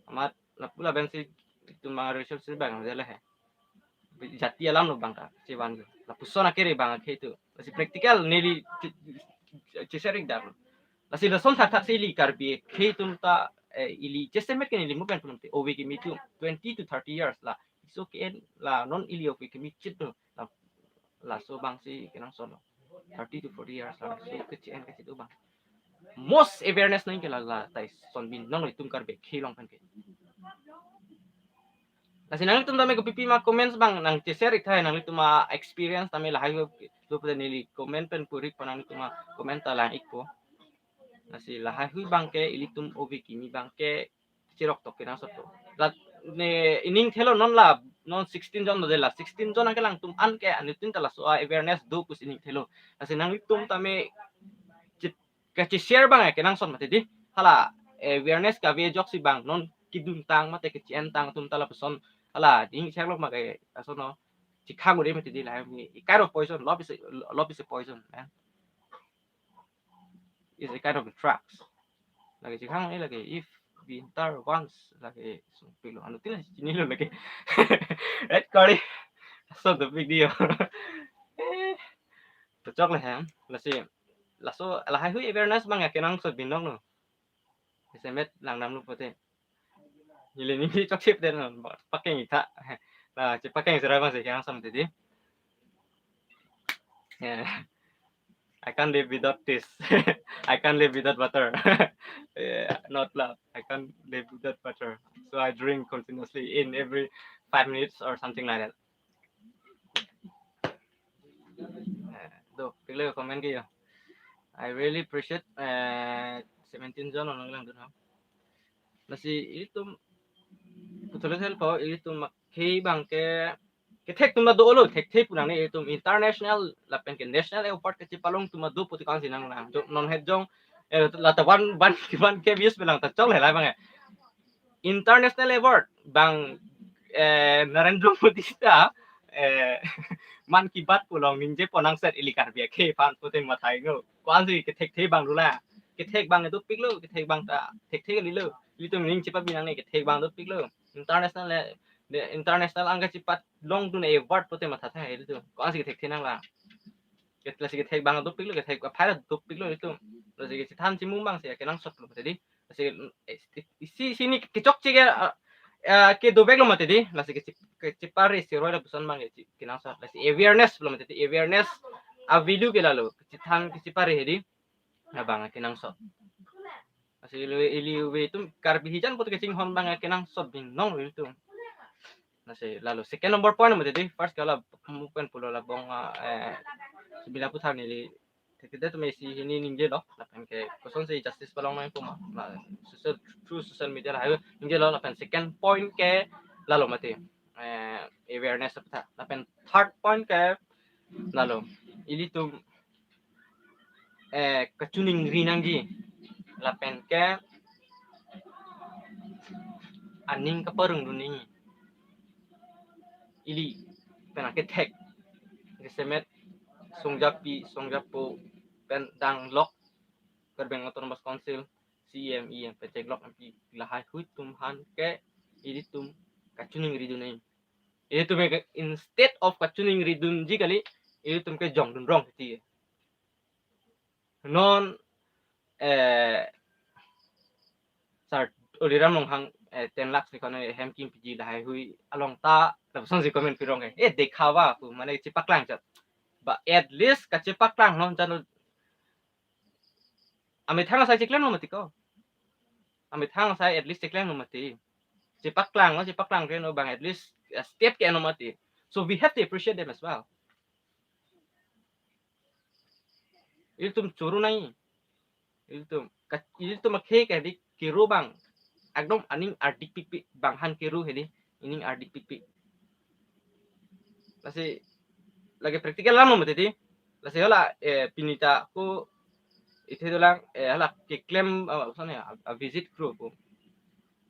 Amat lapu lapensi itum bang relationship bang jale he. Jati alam lo bangke chevan ke. Lapuson akere bangke itum. Lasi practical neli che, che, che-share ik dar. Lasi lason thakthak si ili Karbi akhei atum ta, eh, ili chesemet ke neli mo pen pulote ove kimi atum twenty to thirty years la. It's okay, la non ili ove kimi chit lo. La, laso bangsi kenangsot lo. Thirty to forty years la so kechi-en kachit abang. Most awareness nang ke la, la tai son bin nang itum Karbi akhei along pen ke. Lasi nanglitum tame kopipi ma comments bang nang che-share ik tha, nanglitum a-experience tame lahai hu lo pute neli comment pen puri po, nanglitum a-comment ta lang ikpo. Lasi lahai hui bangke ilitum ove kimi bangke chirok tok kenangsot to. La ne ining thelo non la, non sixteen jon lo de la, sixteen jon angke langtum an ke anuttin ta laso a-awareness do pusi ining thelo. Lasi nanglitum tame chit, kache-share bang kenangsot mati di. Hala awareness kave ajoksi bang non kedun tang mate kechi-en tang atum ta lapuson. Hala ding share lok ma ke aso no. Chikhang uri mati di la, a kind of poison. Love is a, love is a poison, eh. Is a kind of drugs. Lake chikhang eh lake if we enter once lake sungpik lo, anuttin chinilo lake. Red kori. So the big deal. Eh, to chok le hem. Lasi laso lahai hui awareness bang kenangsot binong no. Chesemet lang nam lo pute. Neli neli chokchip den no, pakeng ik tha. La chepakeng sera bangsi kenangsot mati di. Yeah. I can't live without this. I can't live without water. Yeah, not love. I can't live without water. So I drink continuously in every five minutes or something like that. Eh, do, pilo comment ke yo. I really appreciate, eh, seventeen jon onong lang dun ha. Lasi itum puthole sel po itum akhei bangke kethek atum ta dolo, thekthe pu nangne itum international lapen ke national award kachepalong atum ta do puti kansi nang lang. Jo non het jong, eh, lata one, one, one K views pen lang ta chok le lai bang, eh. International award bang, eh, Narendra Modi ta, eh, Mann Ki Baat pu along ningje pon nangset ili Karbi akhei aphan pute mathai ngo. Ko-ansi kethekthe bang dolo. Kethek bang dopik lo, kethek bang ta thekthe kalilo. Ilitum ning chepabi nangne kethek bang dopik lo. International le, de international angka chepalong dun award pute matha tha ilitum. Ko-ansi kethekthe nang lang. Ket lasi kethek bang dopik lo, kethek aphai dopik lo ilitum. Lasi kechethan chimung bangsi kenangsot lo tadi. Lasi, eh, isi, isi neli kechokche ke, ah, ah, ke dovek lo mati di. Lasi keche, kechepare siroi lapuson bang kechi, kenangsot. Lasi awareness lo mati di, awareness a-value ke lalo. Kechethan kechepare hedi. Labang kenangsot. Lasi ili, ili ove atum Karbi hijan pute kachinghon bang kenangsot binong ilitum. Lasi lalo second number point mati di, first ke la mungkin pulo labang, eh, sebila puthar neli thekthe atum isi hini ningjelo, lapen ke kosonsi justice palong nangji pu ma, la social, through social media lahai ningjelo, lapen second point ke lalo mati, eh, awareness apta, lapen third point ke lalo, ilitum, eh, kachiningri nangji, lapen ke aning kaparong dun nangji. Ili pen akethek, jasemet songjapi songjapo pen danglok Karbi Anglong Autonomous Council, C E M, E M pen cheklok M P lahai hui atum aphan ke ilitum kachiningri dun nangji. Ilitum ke instead of kachiningri dunji kali, ilitum ke jongdun rong titi. Non, eh, Sir Tuliram Ronghang, eh, ten lakhs ni kono hem kim piji lahai hui along ta, lapuson si comment pirong ke, eh, dekhawa pu, mane chepaklang chot. But at least kachepaklang non chano. Amethang asai cheklem lo mati ko. Amethang asai at least cheklem lo mati. Chepaklang lo, chepaklang ke no bang at least, eh, step ke no mati. So we have to appreciate them as well. Ilitum choro nangji. Ilitum ka, ilitum akhei ke di kero bang, ekdom aning ardik pikpik bang aphan kero hedi, aning ardik pikpik. Lasi lake practical alam lo mati di. Lasi hala, eh, pini ta ko ithe dolang, eh, hala keklem, eh, sana ya, a, a visit crew ko.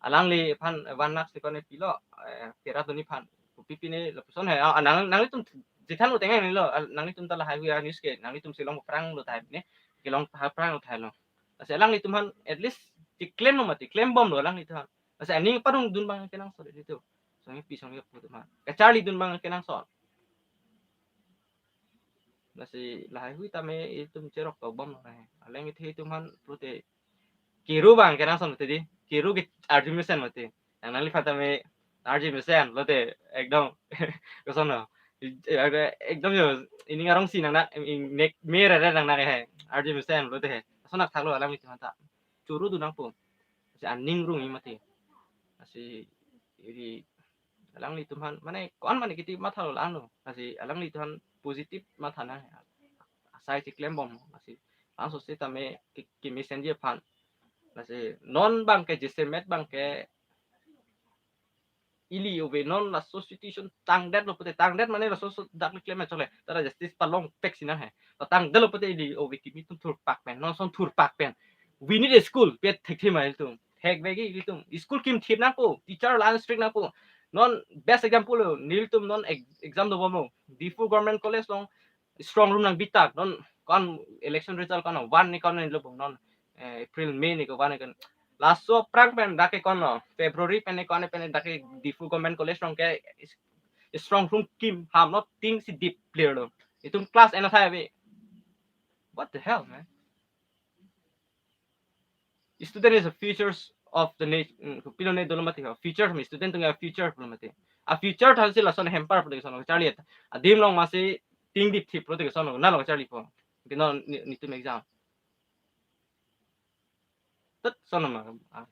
Alangliphan one lakh second pilo, eh, Dehradun aphan. Kopi pine lapuson he, ah, nang, nanglitum chethan uteng nilo, ah, nanglitum ta lahai hui a news ke, nanglitum si long aphrang lo tahai ne, kelong aphrang lo tahai lo. Lasi alanglitum aphan at least cheklem lo mati, klembom lo alanglitum aphan. Lasi aning parong dun bang kenangsot ilitum. Songjapi songjapo atum aphan kacharli dun bang kenangsot. Lasi lahai hui tame ilitum cherok tokbom lo he. Alangli ithe atum aphan pulote kero bang kenangsot mati di. Kero ke arju mesen mati. Nang nangliphan tame arju mesen lote ekdom koson lo. Ekdom yo, aning arong si nang nang, nek mere re nang nang he. Arju mesen lote he. Koson nak thaklo alanglitum aphan ta. Choro dun nangpo. Lasi aning rung-i mati. Lasi iri alanglitum aphan, mane ko-an mane kiti matha lo lang lo. Lasi alanglitum aphan positive matha nang. Asai cheklembom. Lasi laso sitame ke, kemesenji aphan. Lasi non bang ke jasemet bang ke ili ove non laso situation tangdet lo pute, tangdet mane laso so dak klem chole. Tara justice palong pek si nang he. To tangdet lo pute ili ove kimi atum thurpak pen, non ason thurpak pen. We need a school, pet thekthe ma ilitum. Thekvekji ilitum. School kimthip nangpo, teacher la-an strict nangpo. Non best example lo, nelitum non ex-, exam dobom lo. Diphu Government College along strong room nang bita, non ko-an election result ko-an one ni ko-an ni lo bong non, eh, April, May ni ko-an ni ko-an. Laso aphrang pen dak ke ko-an lo, February pen ni ko-an pen dak ke Diphu Government College along ke is-, strong room kim ham, not thing si dip clear lo. Itum class ena thai ave. What the hell, man? Student is the futures of the nation. Mm, kopilo ne dolo mati ho. Future mi student atum a-future pulo mati. A-future tha si lason hamper pulo ke son charli ta. Adim along masi thing dip thip pulo ke son na along charlipo. Ke non ni, netum exam. Tet son ma, ah,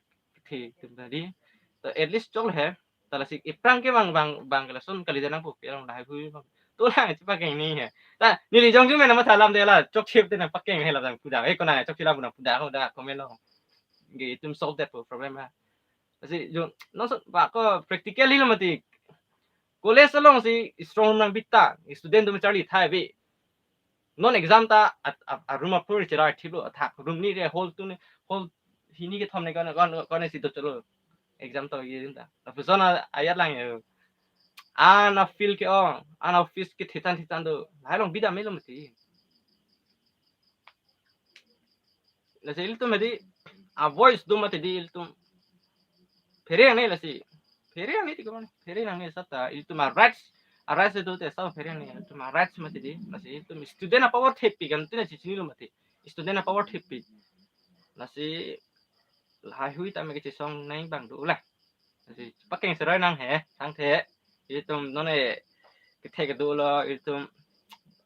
thi tum tadi. To at least chok he. Ta lasi aphrang ke bang, bang, bang ke lason kali janang pu, ke along lahai hui bang. To la chepakeng nangji he. Ta neli jong jong mena matha alam de la, chokche te nangpakeng he la bang puda. Eh, konat chokche la pu nang puda, ko da comment lo. Ke itum solve that problem ha. Lasi jo, non so, ba ko practically lo mati. College along si strong room nang bita, student atum charli thai ave. Non exam ta at, at, a room apor chera thilo, athak room ni ke hall tu ni, hall hini kethom ni ko-an, ko-an, ko-an si do cholo. Exam ta ye din ta. Lapuson a, ayat lang yo. Ana field ke-ong, ana office ke thetan thetan do. Lahai along bida melo mati. Lasi ilitum hedi, a voice do mati di ilitum. Phere nangne lasi. Phere nangne ti ko mane. Phere nangne seta ilitum a rights, a rights do te sa phere nangne ilitum a rights mati di. Lasi ilitum student a-power thepi kan tu na chichinilo mati. Student a-power thepi. Lasi lahai hui tame kechesong nang bang do la. Lasi pakeng seroi nang he, thangthe. Itum non e kethek dolo, itum,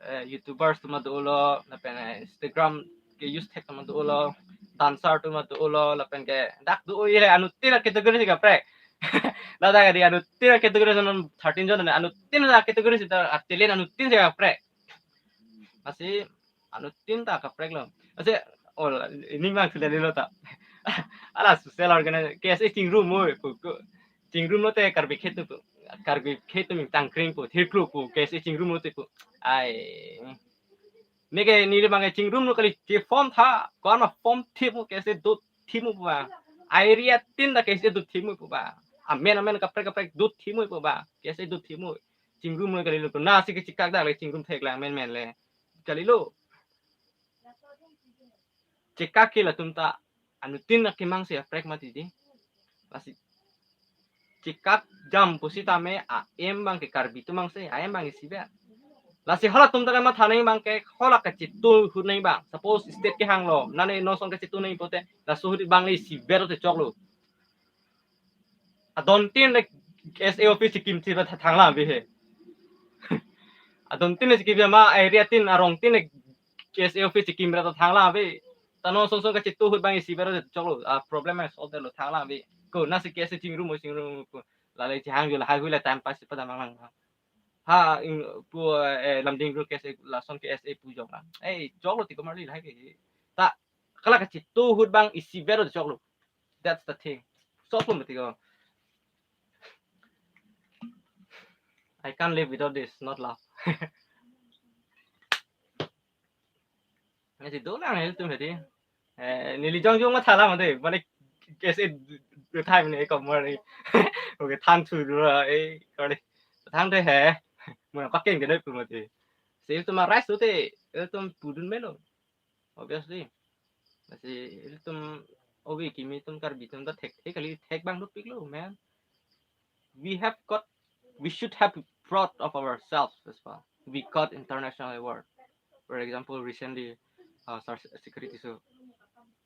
eh, YouTubers atum dolo, lapen, eh, Instagram ke use thek atum dolo, dancer atum dolo, lapen ke dak do ile anuttin a-category si kaprek. Ladak di anuttin a-category non thirteen jon anuttin a-category si ta talent anuttin si kaprek. Lasi Anuttin ta kaprek lo. Ase, oh, ini mang sudah lo ta. Ala social organization, K S A chingrum mo pu ko. Chingrum lote Karbi khetu pu. Karbi khetu ming tangkring pu, thirklu pu, K S A chingrum lote pu. Ai. Neke neli bang chingrum lo kali, che form tha, ko-an ma form thimo, K S A do thimo pu ba. Area tin ta K S A do thimo pu ba. Amen, amen, kaprek, kaprek do thimo pu ba. K S A do thimo. Chingrum lo kali lo. Nasi kechekak dak le chingrum thek lang menmen le. Kali lo. Chekak ke latum ta anuttin akemang si kaprek mati di. Lasi chekak jam pusitame a-em bang ke Karbi atum mang si, a-em bang isivet. Lasi halatum ta kematha nang bang ke, hala kachetu ahut nang bang. Suppose state kehang lo, nane non ason kachetu nang pote, laso ahut bang le isivet te choklo. Adon tin le K S A office kimchi ba thanglang ave he. Adon tin le kim ma area tin arong tin le K S A office kim ra thanglang ave. Ta non ason ason kachetu ahut bang isivet te choklo. A problem solve lo, thanglang ave. Ko nasi K S A chingrum mo chingrum ko. Lale chehang jo lahai hui la time pass pada mang lang. Ha, ing pu, eh, Lumding ru K S A, lason K S A pu jong la. Eh, choklo ti komarli lahai ke. Ta hala kachetu ahut bang isivet te choklo. That's the thing. Solve lo mati ko. I can't live without this, not love. Nasi dolang ilitum hedi. Eh, neli jongjong matha lang mate, mane K S A time ne komar ni. Okay, than thu dura, eh, kali. Than de he. Muna pakin ke doi pu mate. Si ilitum arise tu te, ilitum pudun melo. Obviously. Lasi ilitum ove kimi atum Karbi atum ta thekthek kali, thek bang dopiklo, man. We have got, we should have proud of ourselves as well. We got international award. For example, recently, uh, Sar Security, so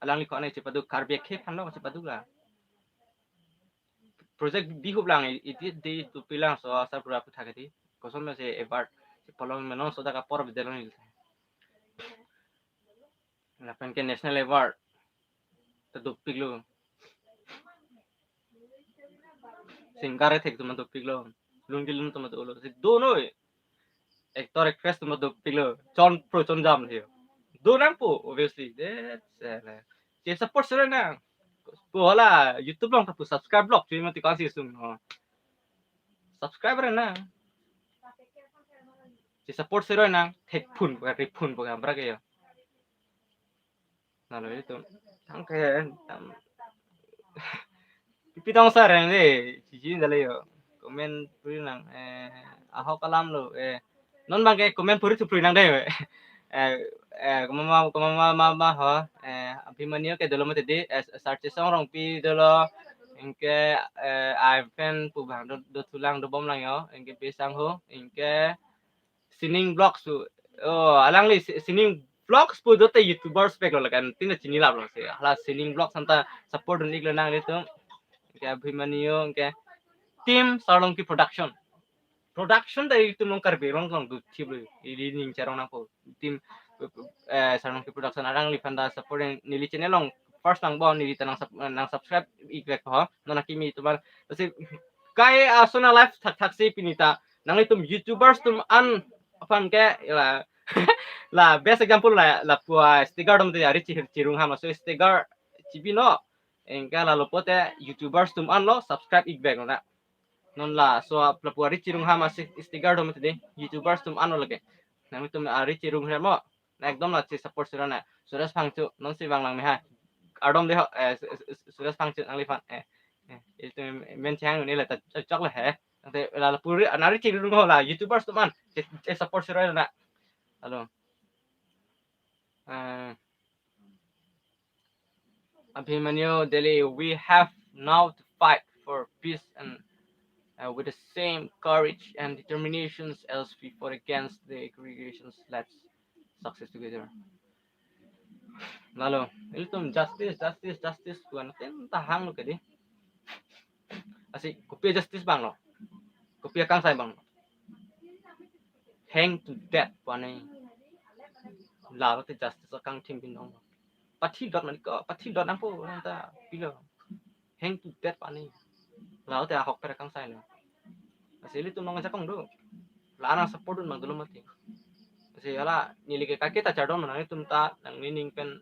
alangli ko-an chepaduk, Karbi akhei aphan lo chepaduk la. Project bihup lang, iti di tu pilang so asar pura puthak iti. Koson ma si award, si polong menon so dak apor bidalong il. Lapen ke national award ta dopiklo. Singer thek atum dopiklo. Lun kelun atum dolo. Si do noi. Actor actress atum dopiklo. Chon pro chon jam thio. Do nangpo, obviously. That's, eh, che support sir nang. Pu hala YouTube along ta pu subscribe block chui mati ko-an si sung no. Subscribe nang. Che support sir nang. Thek phun pu, ri phun pu, abra ke yo. Lalo ilitum. Tangke, tam. Pipi tong sareng de, cici dale yo. Comment puri nang, eh, ahok alam lo, eh. Non bang ke comment puri tu puri nang de. Eh, eh, koma ma, koma ma, ma, ma ho, eh, Abhimanyu ke dolo mati di, eh, Sarche Songrongpi dolo, anke, eh, I fan pu bang do, do thulang dobom lang yo, anke Besang ho, anke, Sining Vlogs pu. Oh, alangli Si-, Sining Vlogs pu dote YouTubers pek lo lakan. Tin chinilap lo si. Hala Sining Vlogs anta support dun iklo nanglitum. Ke Abhimanyu, ke team Sarlongki Production. Production ta itum along Karbi Anglong along do thip lo. Ili ning charong nangpo. Team, eh, Sarlongki Production alangliphan ta support, neli channel along first nangbo, neli ta nang sub-, nang subscribe ik vek ho. Non akimi atum aphan. Lasi kai ason a-live thakthak si pini ta nanglitum YouTubers atum an aphan ke la, la best example la, lapu a-Stegar atum te ari chi-, chirung ham, so Stegar chibi no, anke lalo pote YouTubers atum an lo subscribe ik vek na. Non laso a lapu ari chirung ham a-Stegar atum te di YouTubers atum an lo lake. Nanglitum ari chirung ham mo. Na ekdom la che support sira na. Suresh Phangcho, non si vang lang me ha. Ardom de ho, eh, Su-, Su-, Su-, Suresh Phangcho nangliphan, eh. Eh, itum men chang ni la ta chok le he. Nang te la, la puri anari chirung ho la YouTubers atum an. Che, che support sira na. Hello. Eh, Abhimanyu Delhi, we have now to fight for peace and, uh, with the same courage and determinations as we fought against the aggressions. Let's success together. Lalo, ilitum justice, justice, justice, kuan ten tahang lo kedi. Asi, kopi justice bang lo. Kopi akangsai bang lo. Hang to death pu ani. Lalo te justice akangthim binong. Pathi dot mani ko, pathi dot nangpo nang ta pilo. Hang to death pu ani. Lalo te ahok per akangsai lo. Asi ilitum nangjakong do. La nang support dun mang dolo mati. Lasi hala neli ke kake ta chardom, nanglitum ta nangning pen,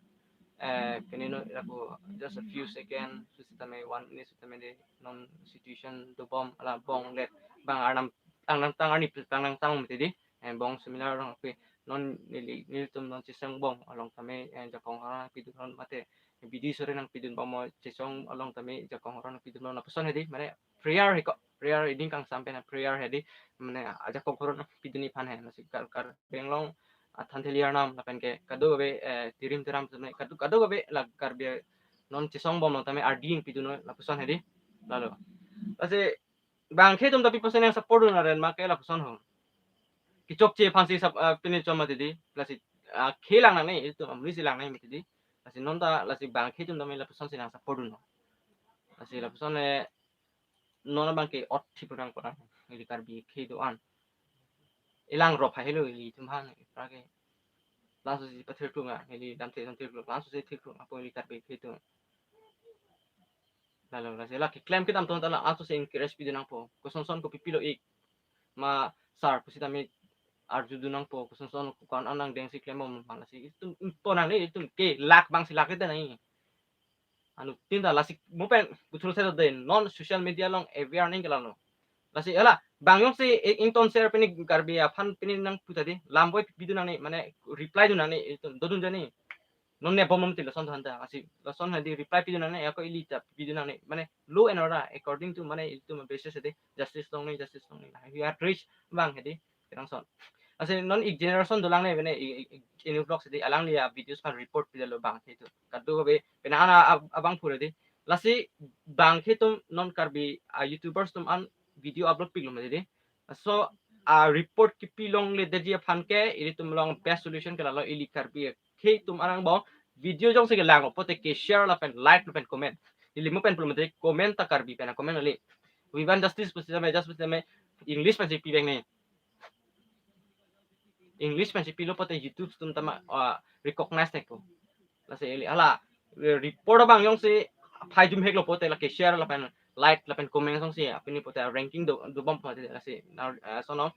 eh, pini no lapu just a few second, susitame one minute sitame de non situation dobom hala bong let bang arnam tang nang tang arni tang nang tang mati di, eh, bong seminar along pi non neli nelitum non chesong bom along tame, eh, jakong aron pidun non mate bidi sore nangpidun bom mo chesong along tame jakong aron pidun non lapuson hedi mane prayer heko, prayer iding kangsam pen prayer hedi mane ajakong aron pidunji aphan he. Lasi Kar Karbi Anglong athan theli arnam lapen ke kadokave, eh, tirim tiram tame kadok kadokave la Karbi non chesong bom along tame ardi pidun non lapuson hedi. Lalo lasi bang akhei atum ta pi percent nang support dun aren ma ke lapuson ho. Kechokche aphansi sap, ah, pini chom mati di. Lasi, ah, akhei lang nangne, itum amri si lang nangne mati di. Lasi non ta lasi bang akhei atum ta me lapuson si nang support dun non. Lasi lapuson le non abang ke ot thip nang pora. Ili Karbi akhei do-an. Ilang rop ha helo ilitum aphan ipra ke. Laso si pathir tung a, ili damthe damthe tung, laso si thir tung apo ili Karbi akhei atum. Lalo lasi la keklem kedam atum ta la aso si encourage pidun nangpo. Koson son kopi pilo ik. Ma sar pusitame arjudun nangpo. Koson son kokan anang dengsi klem bom ma lasi itum po nangne itum ke lak bang si lak ete nai. Anuttin ta lasi mo pen puthul se de non social media along aware ning ke lalo. Lasi hala bang jongsi i- ington share pini Karbi aphan pini nangpu ta di. Lam boi pidun nangne mane reply dun nangne itum dodun jani. Non ne bom mati lason than ta. Lasi lason hedi reply pidun nangne ako ili ta pidun nangne. Mane law and order according to mane itum basis hedi justice longne, justice longne. We are rich bang hedi. Kerang son. Lasi non ik generation dolang ne bene i- i- i- ini vlog hedi alangli a videos aphan report pidalo bang akhei atum. Kadokave pena ana ab- abang pura di. Lasi bang akhei atum non Karbi a YouTubers atum an video upload piklo mati di. So a report kipi longledetji aphan ke ilitum along best solution ke lalo ili Karbi akhei atum arang bong video jongsi kelang pote ke share lapen like lapen comment. Ili mo pen pulo mati comment ta Karbi pen a comment ali. We want justice pusitame, just pusitame English pensi pi beng ne. English pensi pilo pote YouTube atum ta ma, ah, recognize thekpo. Lasi ili hala, eh, report abang jongsi phai jum heklo pote lake share lapen like lapen comment jongsi apini pote ranking do do bom pote lasi na, eh, sono,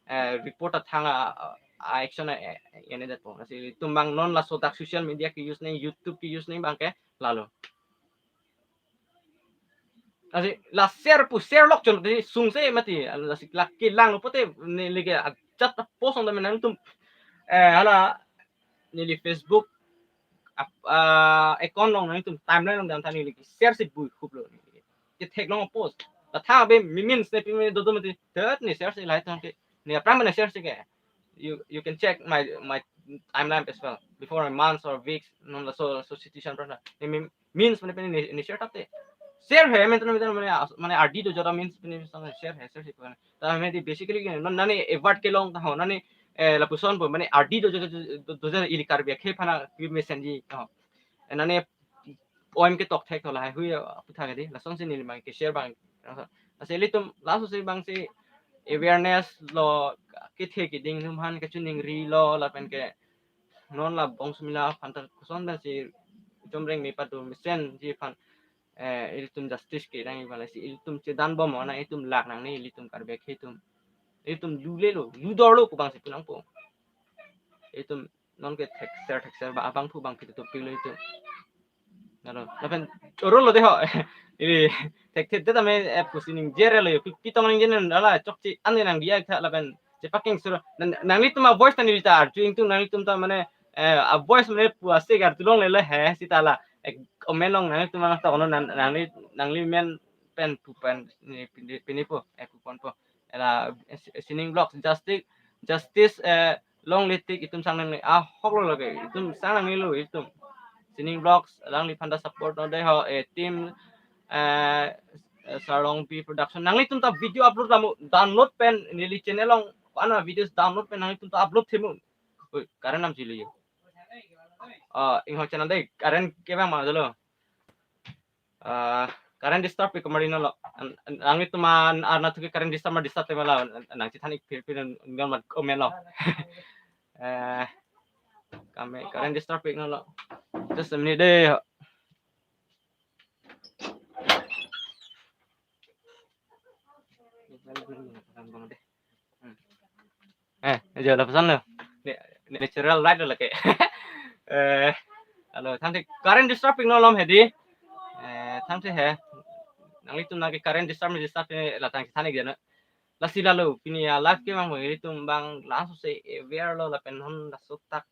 eh, report athang a, a action a, eh, ene detpo. Lasi itum bang non laso dak social media ke use ne, YouTube ke use ne bang ke lalo. Lasi la share pu share lok chon di sungse mati. Lasi la kelang pote neli ke ajat post ong dam nangtum, eh, hala neli Facebook ap- ah, account along nangtum timeline along dam tha neli ke share si bui khuplo. Ke theklong post. La tha be mi means ne pi me dodo mati. Third ne share si lai tang ke. Ne apram ne share si ke. You you can check my my timeline as well. Before a month or weeks, non laso laso situation pran. Ne mi means mane pini ni ni share tapte. Share he men tano men mane as- mane ardi do jora means pini sang share he share si pran. Ta me di basically ke non nani award kelong ta ho nani, eh, lapuson po mane ardi do jora do jora ili Karbi akhei aphan a pi mesenji ho. Eh, nani poem ketok thek to lahai hui aputhak di lason si neli bang ke share bang. Lasi ilitum laso si bang si awareness lo kethe keding atum aphan kachiningri lo lapen ke non la bong sumila aphan ta koson pensi chomreng me padu mesenji aphan, eh, ilitum justice ke nang iba lasi ilitum chedan bom na itum lak nangne ilitum Karbi akhei atum. Ilitum lule lo, ludor lo ko bang si pu nangpo. Ilitum non ke thekser thekser ba abang phu bang phi to pilo itum. Nalo, lapen choro lo de ho. Ili thek thek de tame, eh, pusi ningje re lo yo. Pi- pitong ningje nen ala chokche an nang dia tha lapen chepaking sura. Nang- nanglitum a voice ta neli ta arju ingtung nanglitum ta mane, eh, a voice mane pu ase gar tulong lele he sita la. Eh, comment along nanglitum ang ta ono nang- nangli nangli men pen pu pen ni pini pini po, eh, pu pon po. Ela, eh, Sining Vlogs justice justice, eh, longle tik itum sang nangne ahok lo lake itum sang nangnelo itum. Sining Vlogs alangliphan ta support non de ho, eh, team, eh, eh, Sarlongpi Production nanglitum ta video upload lamu download pen neli channel along ana videos download pen nanglitum ta upload themu. Ui, current nam chili yo. Ah, ingho channel de current kebang ma jalo. Ah, current disturb pi kemari nolo. An- an- nanglitum an arna thuke current disturb ma disturb tema la nang chithan ik phir phir ngan mat comment lo. Eh, kami current disturb ik nolo. Just a minute de. Eh, aja lapuson lo. Ni, natural light lo lake. Eh, alo, thank you. Current disturb pik non malom hedi. Eh, thank you he. Nanglitum nang ke current disturb, disturb ke la tang than ik jana. Lasi lalo, pini a live ke mang bang ilitum bang langsung se aware lo lapen hon laso tak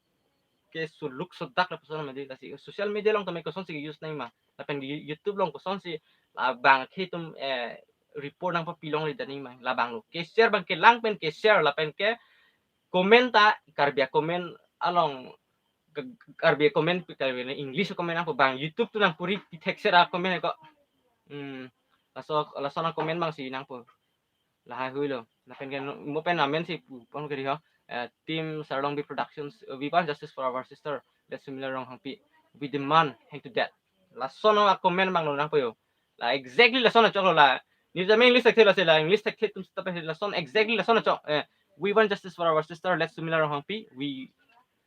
ke suluk sodak lapuson medi lasi social media along tame kosonsi use nangji ma. Lapen di YouTube along kosonsi labang ke itum, eh, report nangpapi longle dani ma. Labang lo. Ke share bang kelang pen ke share lapen ke comment ta Karbi comment along ke, Karbi comment pi Karbi English comment nangpo bang YouTube tu nangpuri pi thek share a comment ko. Hmm. Laso, laso nang comment bang si nangpo. Lahai hui lo. Lapen ke mo pen amen si pu pon ke di ho. Eh, Team Sarlongbi Productions, uh, we want justice for our sister. Let Sumila Ronghangpi. We demand hang to death. Lason a comment bang lo nangpo yo. La exactly lason achok lo la. Ni jame English thekthe lasi la English thekthe atum seta pe lason exactly lason achok. Eh, we want justice for our sister. Let Sumila Ronghangpi. We,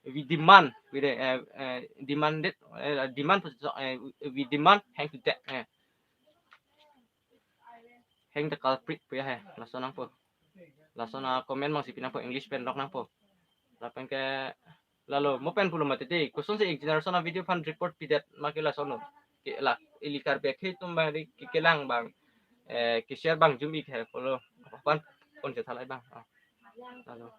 we demand. We de, eh, eh, demanded. Eh, demand pu, eh, we demand hang to death. Eh. Hang the culprit pu ya he. Lason nangpo. Lason a comment bang si pi nangpo English pen dok nangpo. Lapen ke lalo mo pen pulo mati te. Kosonsi ek generation a video aphan report pidet ma ke lason lo. Ke la ili Karbi akhei atum bang di ke kelang bang. Eh, ke share bang jum ik he pulo. Aphan kon chethalai bang. Ah. Lalo.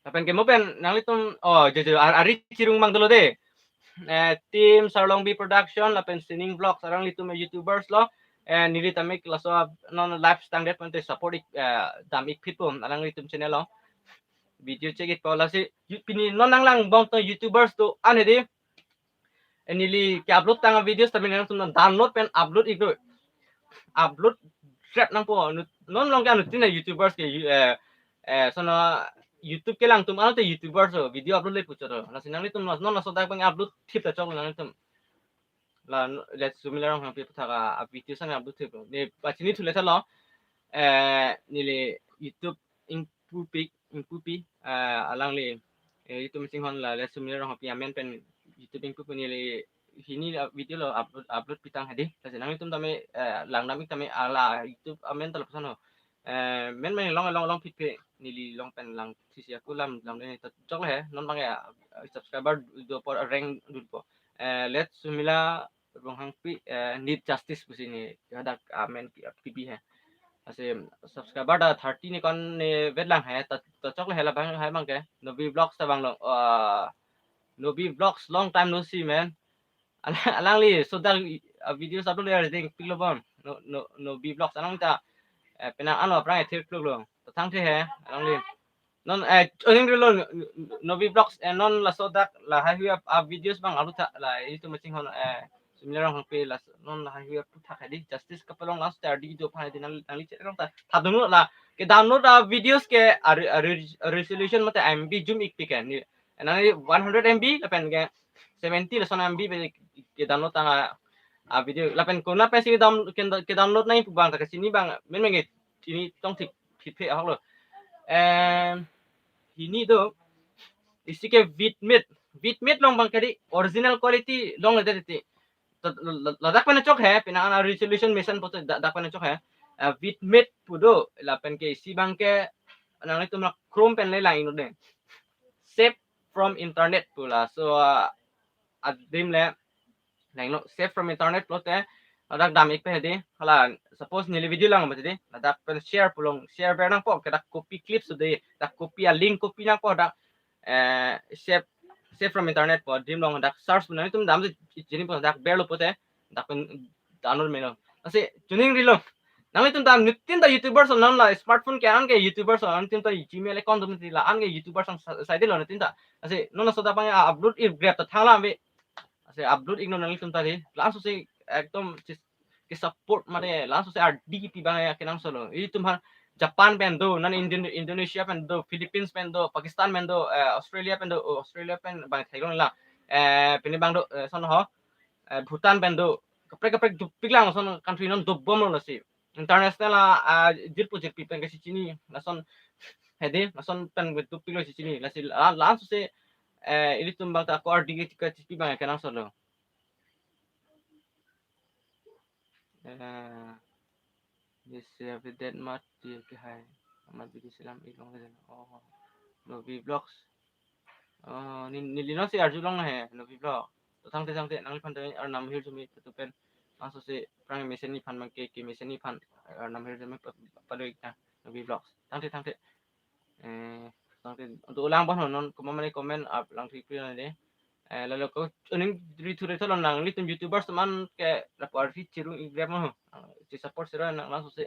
Lapen ke mo pen nanglitum, oh, jojo, ar-, ari chirung bang dolo de. Eh, Team Sarlongbi Production, lapen Sining Vlogs, alanglitum YouTubers lo. Eh, neli tame laso non live stangdet pen te support ik, eh, dam ik phit po, alanglitum channel lo. Video chek ik po lasi, yu-, pini non nanglang bom to YouTubers to an hedi. Eh, neli ke upload tang videos tame nangtum download pen upload ik do. Upload trap nangpo, nu-, non along ke anuttin a YouTubers ke, yu-, eh, eh, sono YouTube kelang atum ano te YouTubers lo, video upload le puchot lo. Lasi nanglitum non, non laso dak bang upload thip ta chok nanglitum. La n-, Let Sumila Ronghangpi aputhak a, a video sang upload thip lo. Ne pachini thule tha lo. Eh, neli YouTube ingpupi, ingpupi, eh, alangli, eh, YouTube chinghon la Let Sumila Ronghangpi amen pen YouTube ingpupi neli hini la video lo upload, upload pitang hedi. Lasi nanglitum tame, eh, langdam ik tame ala YouTube amen ta lapuson ho. Eh, men men long long long phit phe neli long pen lang sisi aku lam lam de ta chok he non bang ya, eh, subscriber do apor rank do apor. Eh, Let Sumila Ronghangpi, eh, need justice pusi ne hadak amen ki, kipi he. Lasi subscriber ta thirty ne kon ne vet lang he, ta, ta chok le he labang he bang ke. Nobi Vlogs ta bang lo, ah, Nobi Vlogs long time no see, man. Alang, alangli so dak, ah, videos upload er ding pik lo bom. No, no, Nobi Vlogs alang ta, eh, penang ano aphrang ethir kluk lo. Ta thang the he, alangli. Non, eh, oning rilo, Nobi Vlogs, eh, non laso dak lahai hui a, a videos bang upload tha, la itum chinghon, eh, Sumila Ronghangpi las, non lahai hui a puthak hedi, justice kapalong laso ta di do aphan hedi nang, nangli chet rong ta. Tha dunu la, ke download a videos ke a re-, a re-, a resolution mate M B jum ik piken ni. Nang one hundred M B lapen ke seventy lason M B pe ke download tang a, a video. Lapen kona pensi ke down-, ke, ke download nai pu bang ta ke chini bang, men men ke chini tong thip, thip phe ahok lo. Em, hini do, isi ke Vidmate, Vidmate long bang ke di original quality long le de ti. To, la, la, ladak pen chok he, pina ana resolution mesen po te da-, dak pen chok he. Eh, Vidmate pu do, lapen ke isi bang ke, nanglitum la Chrome pen le lang ino de. Save from internet pu la. So, ah, adim le, lang no, save from internet pulote, ladak dam ik pe hedi. Hala, suppose neli video lang mati di, ladak pen share pu long, share ber nangpo, ke dak copy clips de, dak copy a link copy nangpo, dak, eh, save, save from internet po, dim long dak search pu nangtum dam si chini po dak ber lo pote, dak pen download meno. Lasi chuning rilo. Nanglitum ta nuttin ta YouTubers non la smartphone ke an ke YouTubers non tin ta Gmail account tum ti la an ke YouTubers ang sa-, sai de lo nuttin ta. Lasi non so ta bang a upload ik grab ta thang la ve. Lasi upload ik non nanglitum ta di. Langsung si ekdom sis ke support mane langsung si R D P bang ya kenangsot lo. Itum ha Japan pen do, non Indon-, Indonesia pen do, Philippines pen do, Pakistan pen do, eh, Australia pen do, oh, Australia pen bang theklong la. Eh, pini bang do, eh, son ho, eh, Bhutan pen do, kaprek kaprek dopik lang son country non dobom lo lasi. International a, a, jirpo jirpi pen ke si chini, lason hedi, lason pen dopik lo si chini, lasi la, langsung si, eh, ilitum bang ta ko R D P ke chipi bang kenangsot lo. Eh, This, uh, with that mat, dia ke hai. Amat bidi selam ilong le. Oh, Novi Vlogs. Oh, ni, neli non si arjulong he, Novi Vlog. To thangte thangte, nangliphan te arnam hirjume, to pen. Laso si aphrang mesen nephan abang ke, kemesen nephan, arnam hirjume pa, pado-ik nang, Novi Vlogs. Thangte thangte. Eh, thangte, to lang bon ho non, komat mane comment up lang thik pri nang de. Eh, lalo ko, oning ri thu re tho lo nanglitum YouTubers teman ke lapu arvi chiru i grab mo. Che support sira nang laso si.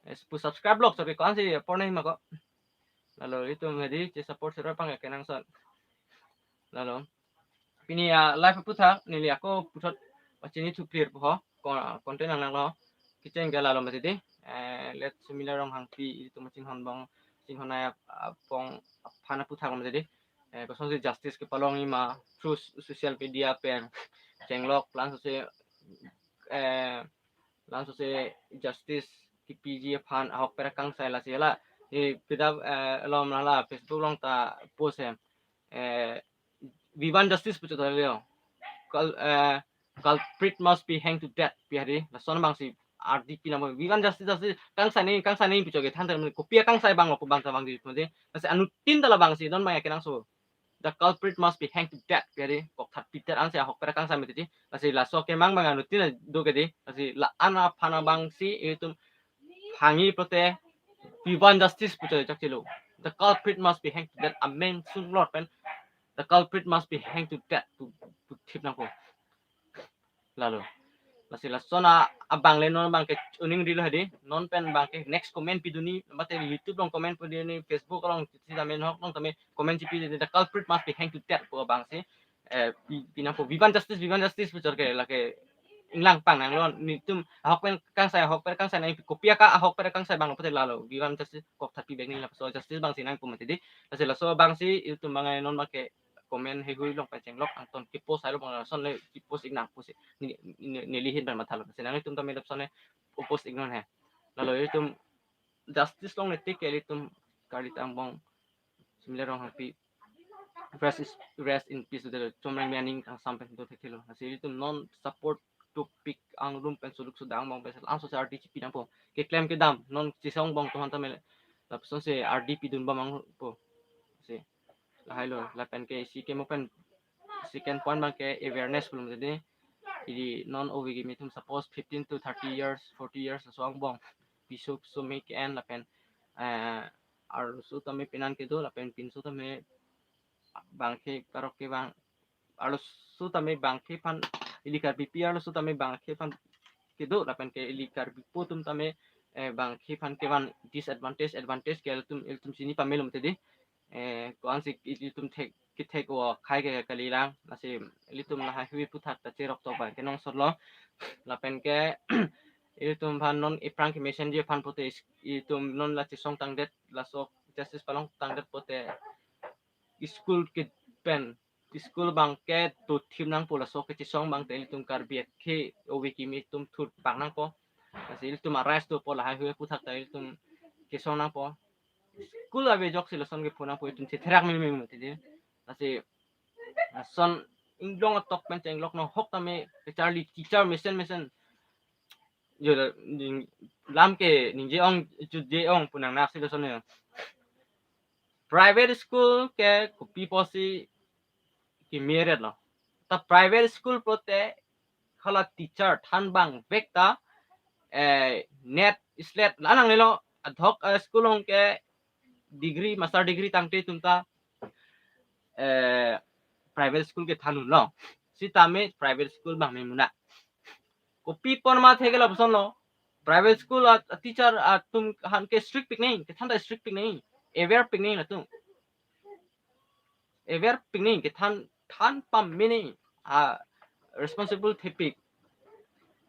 Eh, pu subscribe lok sabi ko-an si apor nai ma ko. Lalo itum hedi che support sira pang ya kenangsot. Lalo. Pini a live aputhak neli ako puthot pachini thu clear po ho. Ko-, content nang nang lo. Kecheng ke lalo mati di. Eh, let Sumila Ronghangpi itum chinghon bong, chinghon ai ap-, apong aphan aputhak mati di. Eh, kosonsi justice kepalongji ma through s-, social media pen chenglok laso si, eh, laso si justice kepiji aphan ahokpet akangsai lasi la. Eh, pida, eh, alom la la Facebook along ta post he. Eh, we want justice puchot tha leo. Cul-, eh, culprit must be hanged to death pi hadi. Lason abang si R D P nang, we want justice, justice, kangsai nangji, kangsai nangji puchot ke than than kopi akangsai abang lo pu abang ta vangji pu de. Lasi anuttin ta labang si non abang ya kenangsot. The culprit must be hanged to death pi hadi. Kok that Peter ansi ahokpet akangsai mati di. Lasi laso kemang abang anuttin do ke di. Lasi la-an aphan abang si itum hangji pulote we want justice puchot chak chelo. The culprit must be hanged to death. Amen sung lor pen. The culprit must be hanged to death. To, to thip nangpo. Lalo. Lasi lason a-, abang le non abang ke oning rilo hadi. Non pen abang ke next comment pidunji. Mate YouTube along comment pidunji. Facebook along sitame nok along tame comment chipidunji. The culprit must be hanged to death pu abang si. Eh, pi, pi nangpo, we want justice, we want justice puchot ke lake inglang pang nang lo, netum ahokpet kangsai, ahokpet kangsai nangji, kopi aka ahokpet kangsai abang lo pulote lalo, we want justice kok that pi bek nangji, laso justice abang si nangpo mati di. Lasi laso abang si itum abang ai non abang ke comment heihui along pen chenglok angton kepost hai lo abang, lason le kepost-ik nang pusi. Ne, ne, neli ahin pen matha lo. Lasi nanglitum tame lapuson le post-ik non he. Lalo itum justice longle tik ke ilitum kali angbong Sumila Ronghangpi rest is, rest in peace de, chomreng me aning kangsam pen do thekthelo. Lasi itum non support dopik angrum pen suluk suda angbong pen laso si R D P nangpo. Keklem kedam non chesong angbong atum aphan tame lapuson si R D P dun bom nangpo. Si lahai lo, lapen ke isi kemo pen second point abang ke awareness pulo mati di. Ili non ove kimi atum suppose fifteen to thirty years, forty years laso angbong piso piso me ke-en lapen, eh, arloso tame penan kedo lapen pinso tame bangke parok kevang, arloso tame bangke aphan, ili Karbipi arloso tame bangke aphan kedo lapen ke ili Karbipo atum tame, eh, bangke aphan kevan disadvantage, advantage ke ilitum, ilitum chini pame lo mati di. Eh, ko-an si ilitum thek, kethek o khai ke kalilang, lasi ilitum lahai hui aputhak ta cherok tok abang ke nang sot lo. Lapen ke ilitum aphan non aphrang kemesen ji aphan pulote is-, itum non la chesong tangdet, laso justice palong tangdet pulote school ke pen, school abang ke do thip nangpo, laso kechesong abang te ilitum Karbi akhei ove kimi atum thur pang nangpo. Lasi ilitum arise dopo, lahai hui aputhak ta ilitum chesong nangpo. School ave ajok si lason kepho nangpo, itum chetherak meme mati di. Lasi lason inglong atok pen chenglok nang hok tame kecharli teacher mesen mesen. Jo la, ning, lam ke ningje ong, jutje ong pu nang nak si lason ya. Private school ke kopi pusi kemeret lo. Ta private school pulote hala teacher than abang vek ta, eh, NET, SLET la nanglelo, adhok, eh, school along ke degree, master degree tangte atum ta, eh, private school kethan un lo. Sitame private school abang me muna. Kopi apot ma thek ke lapuson lo. Private school a, a teacher atum aphan ke strict pik nangji, kethan ta strict pik nangji, aware pik nangji latum. Aware pik nangji, kethan, than pame nangji, a responsible thepik.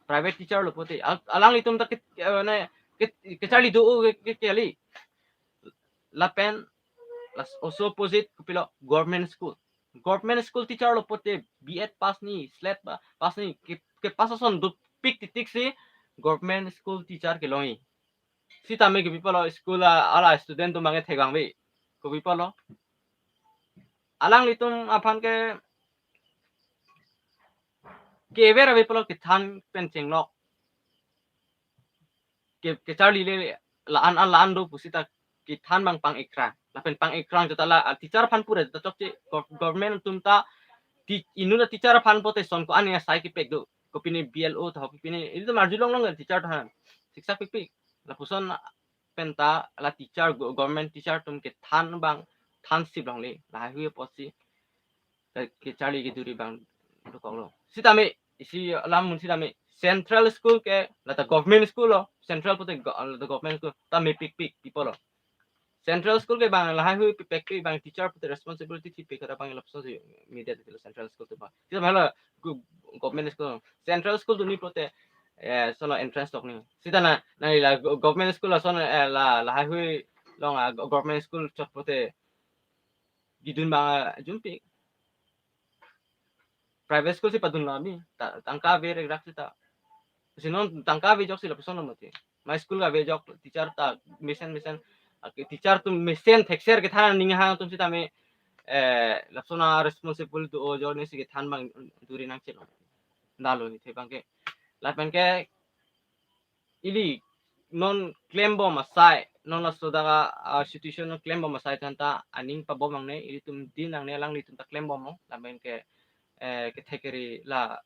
Private teacher lo pulote, al-, alanglitum ta ke, eh, ne, ke, kecharli do ke, ke, kali. Lapen, las-, also opposite kopilo, government school. Government school teacher lo pulote B Ed pass nangji, SLET pa-, pass nangji, ke, ke pass ason dopik titik si government school teacher kelongji. Sitame kopi pulo school a, ala student atum abang ke thekvang ave. Kopi pulo. Alanglitum aphan ke, ke aware ave pulo kethan pen chenglok. ke kecharli le la-an an la-an do pusita kethan abang pang-ikrang. Lapen pang-ikrang jota la, ah, teacher aphan pura jota chokche gov-, government atum ta ti inut a teacher aphan pote son ko-an asai kepek do. Kopine B L O ta, kopine ilitum arjulong long teacher ta han. Siksak pikpik. Lapuson penta la teacher go-, government teacher atum kethan abang thansip longle. Lahai hui apotsi ke, kecharli keduri abang dokoklo. Sitame isi alam mun sitame central school ke lata government school lo, central pote go-, lata government school ta mepikpik people lo. Central school ke abang lahai hui pipikpik abang teacher pote responsibility thipik kata abang lapuson si media tilo central school atum abang. Sitame lo gu-, government school, central school dunji pote, eh, sono entrance tok ni. Sita na, na la go-, government school la son, eh, la, lahai hui long a go-, government school chot pote gidun abang, ah, jumpik. Private school si padun lo ami, ta-, tangka ave rak rak sita. Si non tangka ave ajoksi lapuson lo mati. Ma school ke ave ajok teacher ta mesen mesen, ah, ke teacher atum mesen thekser kethan aning hang atum sitame, eh, lapuson a responsible do o ajoine si kethan abang duri nangchelo. Dalo ni the abang ke. Lapen ke ili non klembom asai, non laso dak a, ah, situation non klembom asai than ta aning pabom nangne, ilitum din nangne alanglitum ta klembom mo, lapen ke, eh, kethekri la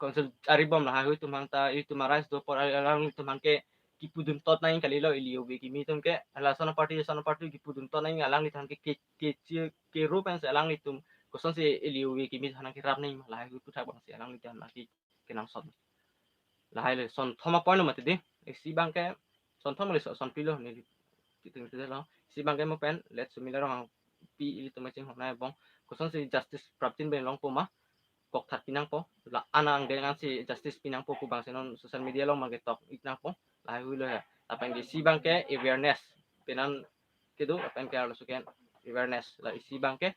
council aribom lahai hui atum hang ta ilitum arise do apor alanglitum hang ke kipudun tot nang kalilo ili ove kimi atum ke, hala sono party sono party kipudun tot nang alanglitum ke, ke, ke, ke, kero pensi alanglitum kosonsi ili ove kimi hang kerap nang lahai hui puthak abangsi alanglitum hang ke kenangsot. Lahai le son thom a point lo mati di. Isi abang ke son thom le so-, son phli lo neli kiting tide lo. Isi abang ke mo pen let Sumila Ronghangpi ilitum kachinghon nai abang kosonsi justice prapjin pen longpo ma, kokthat pinangpo, la-an angdeng ansi justice pinangpo pu abangsi non social media along abang ke tok ik nangpo. Lahai hui lo ya. Lapen ke isi abang ke awareness penan kedo, lapen ke arloso ke awareness, la isi abang ke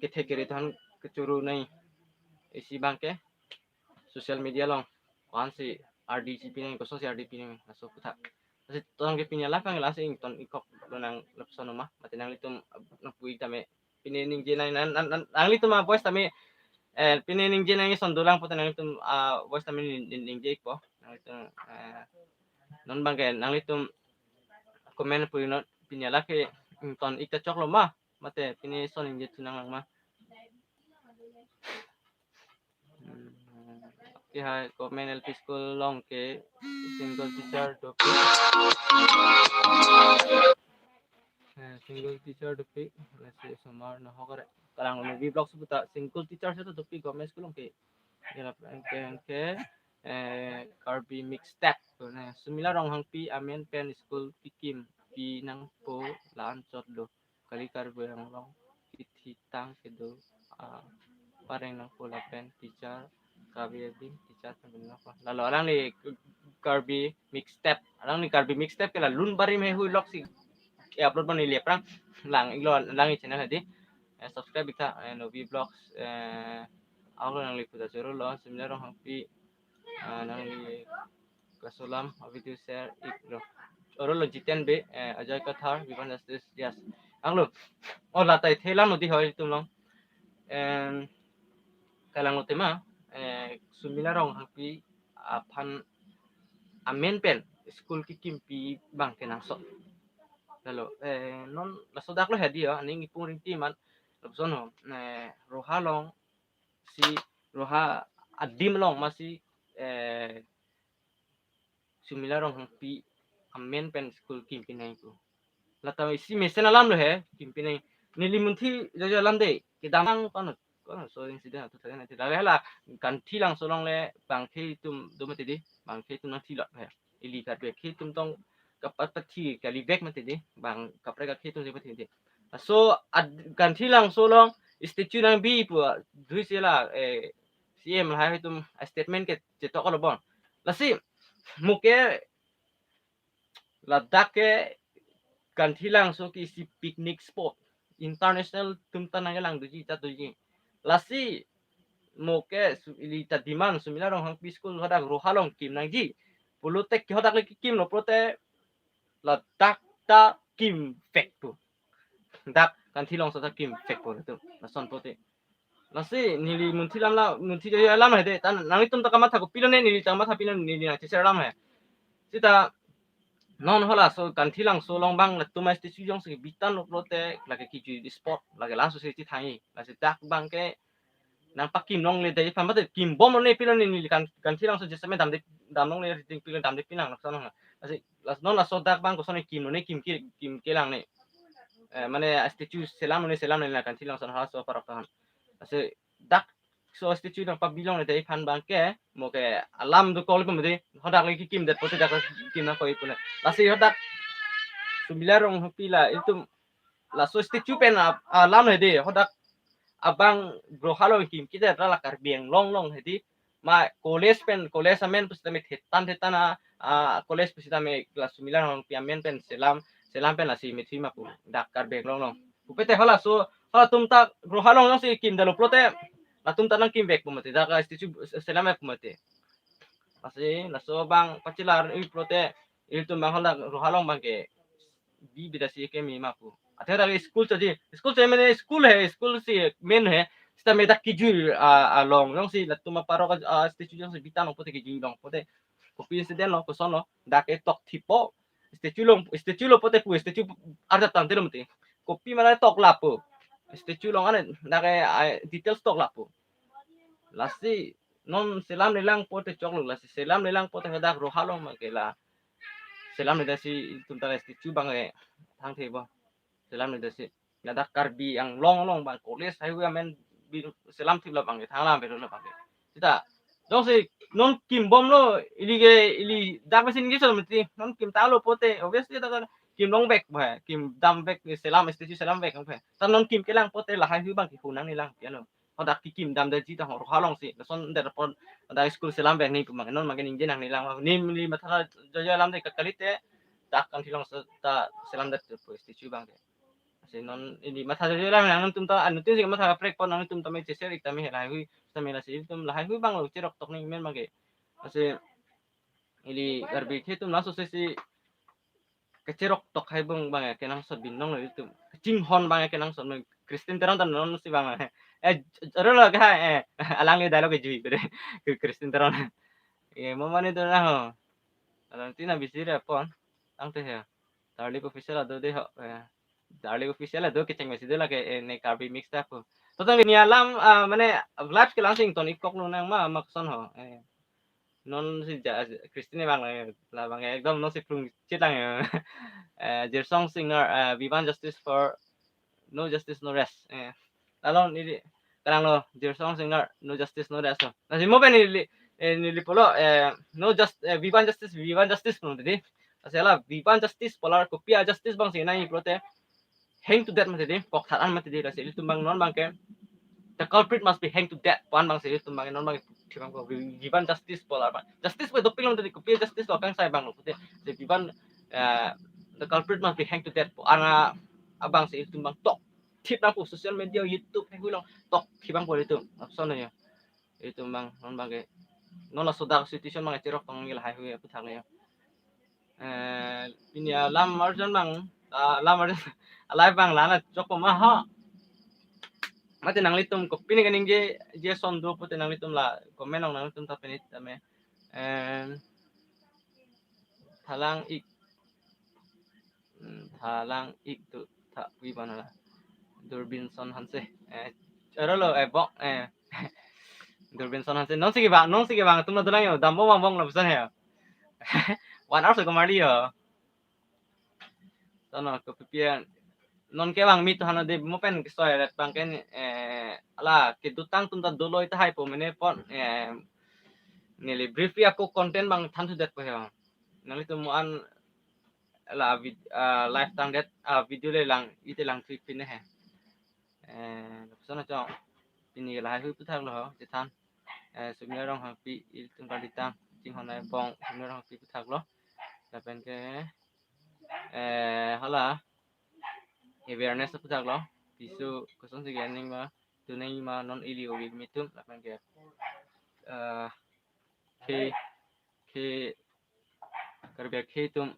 kethekri than kechuru nai. Isi abang ke social media along ko-ansi ardi si pinang, kosonsi ardi pinang, laso puthak. Lasi ton ke pini a-live abang lasi ington ik kok lonang lapuson ma, mati nanglitum nangpu ik tame pini ningje nang, nang, nang, nang, nanglitum a-voice tame, eh, pini ningje nang ison dolang pote nanglitum a-voice tame ning, ning, ningje ikpo. Nanglitum, eh, non abang ke nanglitum comment pu inut pini a-live ke ington ik ta choklo ma, mate pini son ningje thu nanglang ma. Hmm. Ke hai government L P school along ke single teacher dopik. Eh, single teacher dopik. Lasi osomar nahok are. Kalang Novi Vlogs puta single teacher seta dopik government school along ke. Ila ke, ke, eh, Karbi mixtape. Nah, Sumila Ronghangpi amen pen school kikim pinangpo la-an chot lo. Kali Karbi Anglong kethitang kedo, ah, pareng nangpo lapen teacher kave abin teacher pen nangpo. Lalo alangli Karbi mixtape, alangli Karbi mixtape ke la lun barim heihui loksi, eh, upload bang neli aphrang lang iklo alangli channel hadi. Eh, subscribe ik tha, eh, Novi Vlogs, eh, ako nangli puja choro lo, Sumila Ronghangpi, ah, nangli kasolam a-video share iklo. Oro lo Jiten Bey, eh, Ajoy Kathar, We Want Justice, yes. Anglo, oh, latai thelam lo di hoi tum long. Em, kalang lo tema, eh, Sumila Ronghangpi aphan amen pen school kikimpi abang kenangsot. Lalo, eh, non laso dak lo hadi ya, ning ipung ringti man, lapuson ho, eh, Roha along si Roha adim along masi, eh, Sumila Ronghangpi amen pen school kimpinai pu. Lata isi mesen alam lo he, kimpinai. Neli munthi jojo alam de, kedamtang kono, kono so incident atu tadi nanti. Lale la, Kanthi Langso along le, bang akhei atum do mati di, bang akhei atum nangthilot he. Ili kat bek akhei atum tong kapat pathi, kali bek mati di, bang kaprek akhei atum je pathi di. So, ad-, Kanthi Langso along, statue nangbi pu, dui sila, eh, C M lahai atum statement ke chetok lo bon. Lasi, mo ke ladak ke Kanthi Langso ke isi picnic spot. International atum ta nangkelang doji, ta doji. Lasi, mo ke su-, ili ta demand Sumila Ronghangpi school hadak Roha along kim nangji. Pulote ke hadak le kimlo pulote ladak ta kimvek pu. Dak Kanthi Langso ta kimvek pu tu. Lason pote. Lasi neli munthi lam la, munthi jojo alam he de. Tan nanglitum ta kamatha kopilo ne, neli ta kamatha pilo, neli nangcheser alam he. Sita non halaso Kanthilangso along abang latum a-statue jongsi bitan lote lake kejui spot lake laso si chethangji. Lasi dak abangke nangpakim longle dei aphan mate kimbom lone pilo ne neli kan Kanthilangso jasemet damde dam longle riting pilo damde pinang lason. Lasi las non laso dak abang koson kimlone kimke kimke lang ne. Eh, mane a-statue selam lone selam lone la Kanthilangso halaso parok tahan. Lasi dak so statue nangpabi longle dei aphan abangke mo ke alam dokok le pamede hadak le kekim det pote dak kekim nangkoi pule. Lasi hadak Sumila Ronghangpi la itum laso statue pen a- alam hedi hadak abang groha along kimke det la Karbi Anglong along hedi ma college pen college amen pusitame thetan thetan a, a college pusitame la Sumila Ronghangpi amen pen selam selam pen lasi methi ma pu dak Karbi Anglong along. Pupete halaso halatum ta groha along jongsi kimdetlo pulote latum ta nangkim vek pu mati dak statue selam vek pu mati. Lasi laso abang pachilar-i pulote ilitum abang hala groha along abangke bi bida si keme ma pu. Athe dak school chaji school chaji mane school he school si main he sita me dak kejui a- along jongsi latum aparok a statue jongsi bitan long pote kejui long pote kopi incident lo koson lo dak e tok thipo statue long statue lo pote pu statue arjap tangte lo mati kopi mana tok lapo statue long ane dak e a- details tok lapo. Lasi non selam lelang pote choklo lasi selam lelang pote hadak groha along abangke la selam le dasi itum ta statue abang e thangthebo selam le dasi ladak Karbi Anglong along abang college highway amen bi selam thip la abang e thanglam belo la abang e. Sita jongsi non kimbomlo ili ke ili dak mesin ke sol mati non kim talo pote obviously dak kim long vek ba kim dam vek selam statue selam vek ang phe. Ta non kimke lang pote lahai hui abang kehun nangnelang piano. Hadak kekim damde ji ta hor halong si lason der pon hadak school selam vek ni pu abang non abangke ningje nangnelang ni ni matha jojo alam de kalite dak Kanthilangso ta selam det pu statue abangke. Lasi non ili matha jojo alam nangtum ta anuttin si matha prek pon nangtum ta me cheser ik ta me lahai hui ta me lasi tum lahai hui abang lo cherok tok ni men abangke. Lasi ili Karbi akhei atum laso si si kecherok tok hai abang abang ya kenangsot binong lo itum. Chinghon abang ya kenangsot me Christine Teron ta non si abang. Eh, aro lo ke hai eh alangli dialogue kejui kore ke Christine Teron. Eh, mo mane do na ho. Alang tina bisi re pon. Tangte he. Darli official ado de ho. Eh, Darli official ado kecheng mesi de lake eh, ne Karbi mix ta ko. Total ni alam ah, mane live kelang sing ton ik kok lo nang ma ma koson ho. Eh. Non si ja Christine abang lang la abang ekdom non si plung chit lang ya. Eh, Jirsong Singnar eh, we want justice for no justice no rest. Eh, lalu ni kalang lo Jirsong Singnar no justice no rest lo. Lasi mo pen neli eh, neli pulo eh, no just eh, we want justice we want justice pulo tadi. Lasi la we want justice pu la kopi a justice abang si nangji pulote hang to death mati di kok tharan mati di lasi ilitum abang non abangke the culprit must be hanged to death pu an abang si ilitum abang non abang thibang ko we want justice pu la abang justice pu dopik long tadi kopi justice lo kangsai abang lo pute si we want eh, the culprit must be hanged to death pu an abang si ilitum abang tok thip nang pu social media YouTube he hui long tok thibang pu ilitum lapuson ya. Itum abang non abangke non laso dak situation abang cherok tong lahai hui aputhak le ya. Eh, pini alam arjan abang ah, alam arjan alai abang lana chok ma ha. Mate nanglitum kopi ni kaningje je son do pute nanglitum la comment long nanglitum ta penit tame. Eh, thalang ik Hmm, thalang ik tu tha pui bana la. Durbin Son Hanse. Eh, aro lo eh bok eh. Durbin Son Hanse. Non sigi bang, non sigi bang tum na dolang yo. Dam bong bang bong lapuson he. One hour so kemar li yo. Tono ko pipian. Non ke bang mit hana de mo pen ke soi ret bang ken eh ala kedutang tum ta doloi ta hai po mene pon eh neli briefly ako content bang than thu det po he. Nanglitum mo an la vid, ah, live tangdet ah, video le lang ite lang thui pine he. Eh, lapuson achong pini lahai hui puthak lo ho chethan. Eh, Sumila Ronghangpi ilitum kalitang chinghon ai bong Sumila Ronghangpi puthak lo. Lapen ke eh hala awareness puthak lo. Piso koson si aning ma tunai ma non ili ovi mitum lapen ke eh ke ke Karbi akhei atum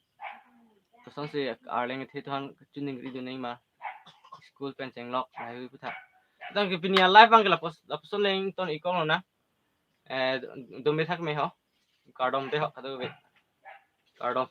koson si arleng the tuhan chuning ri duneng ma school pen chenglok lahai hui puthak. Tang ke pini a live bang ke lapos lapuson leng ton ikong lo na. Eh, dum bethak me ho. Kardom de ho kado be. Kardom.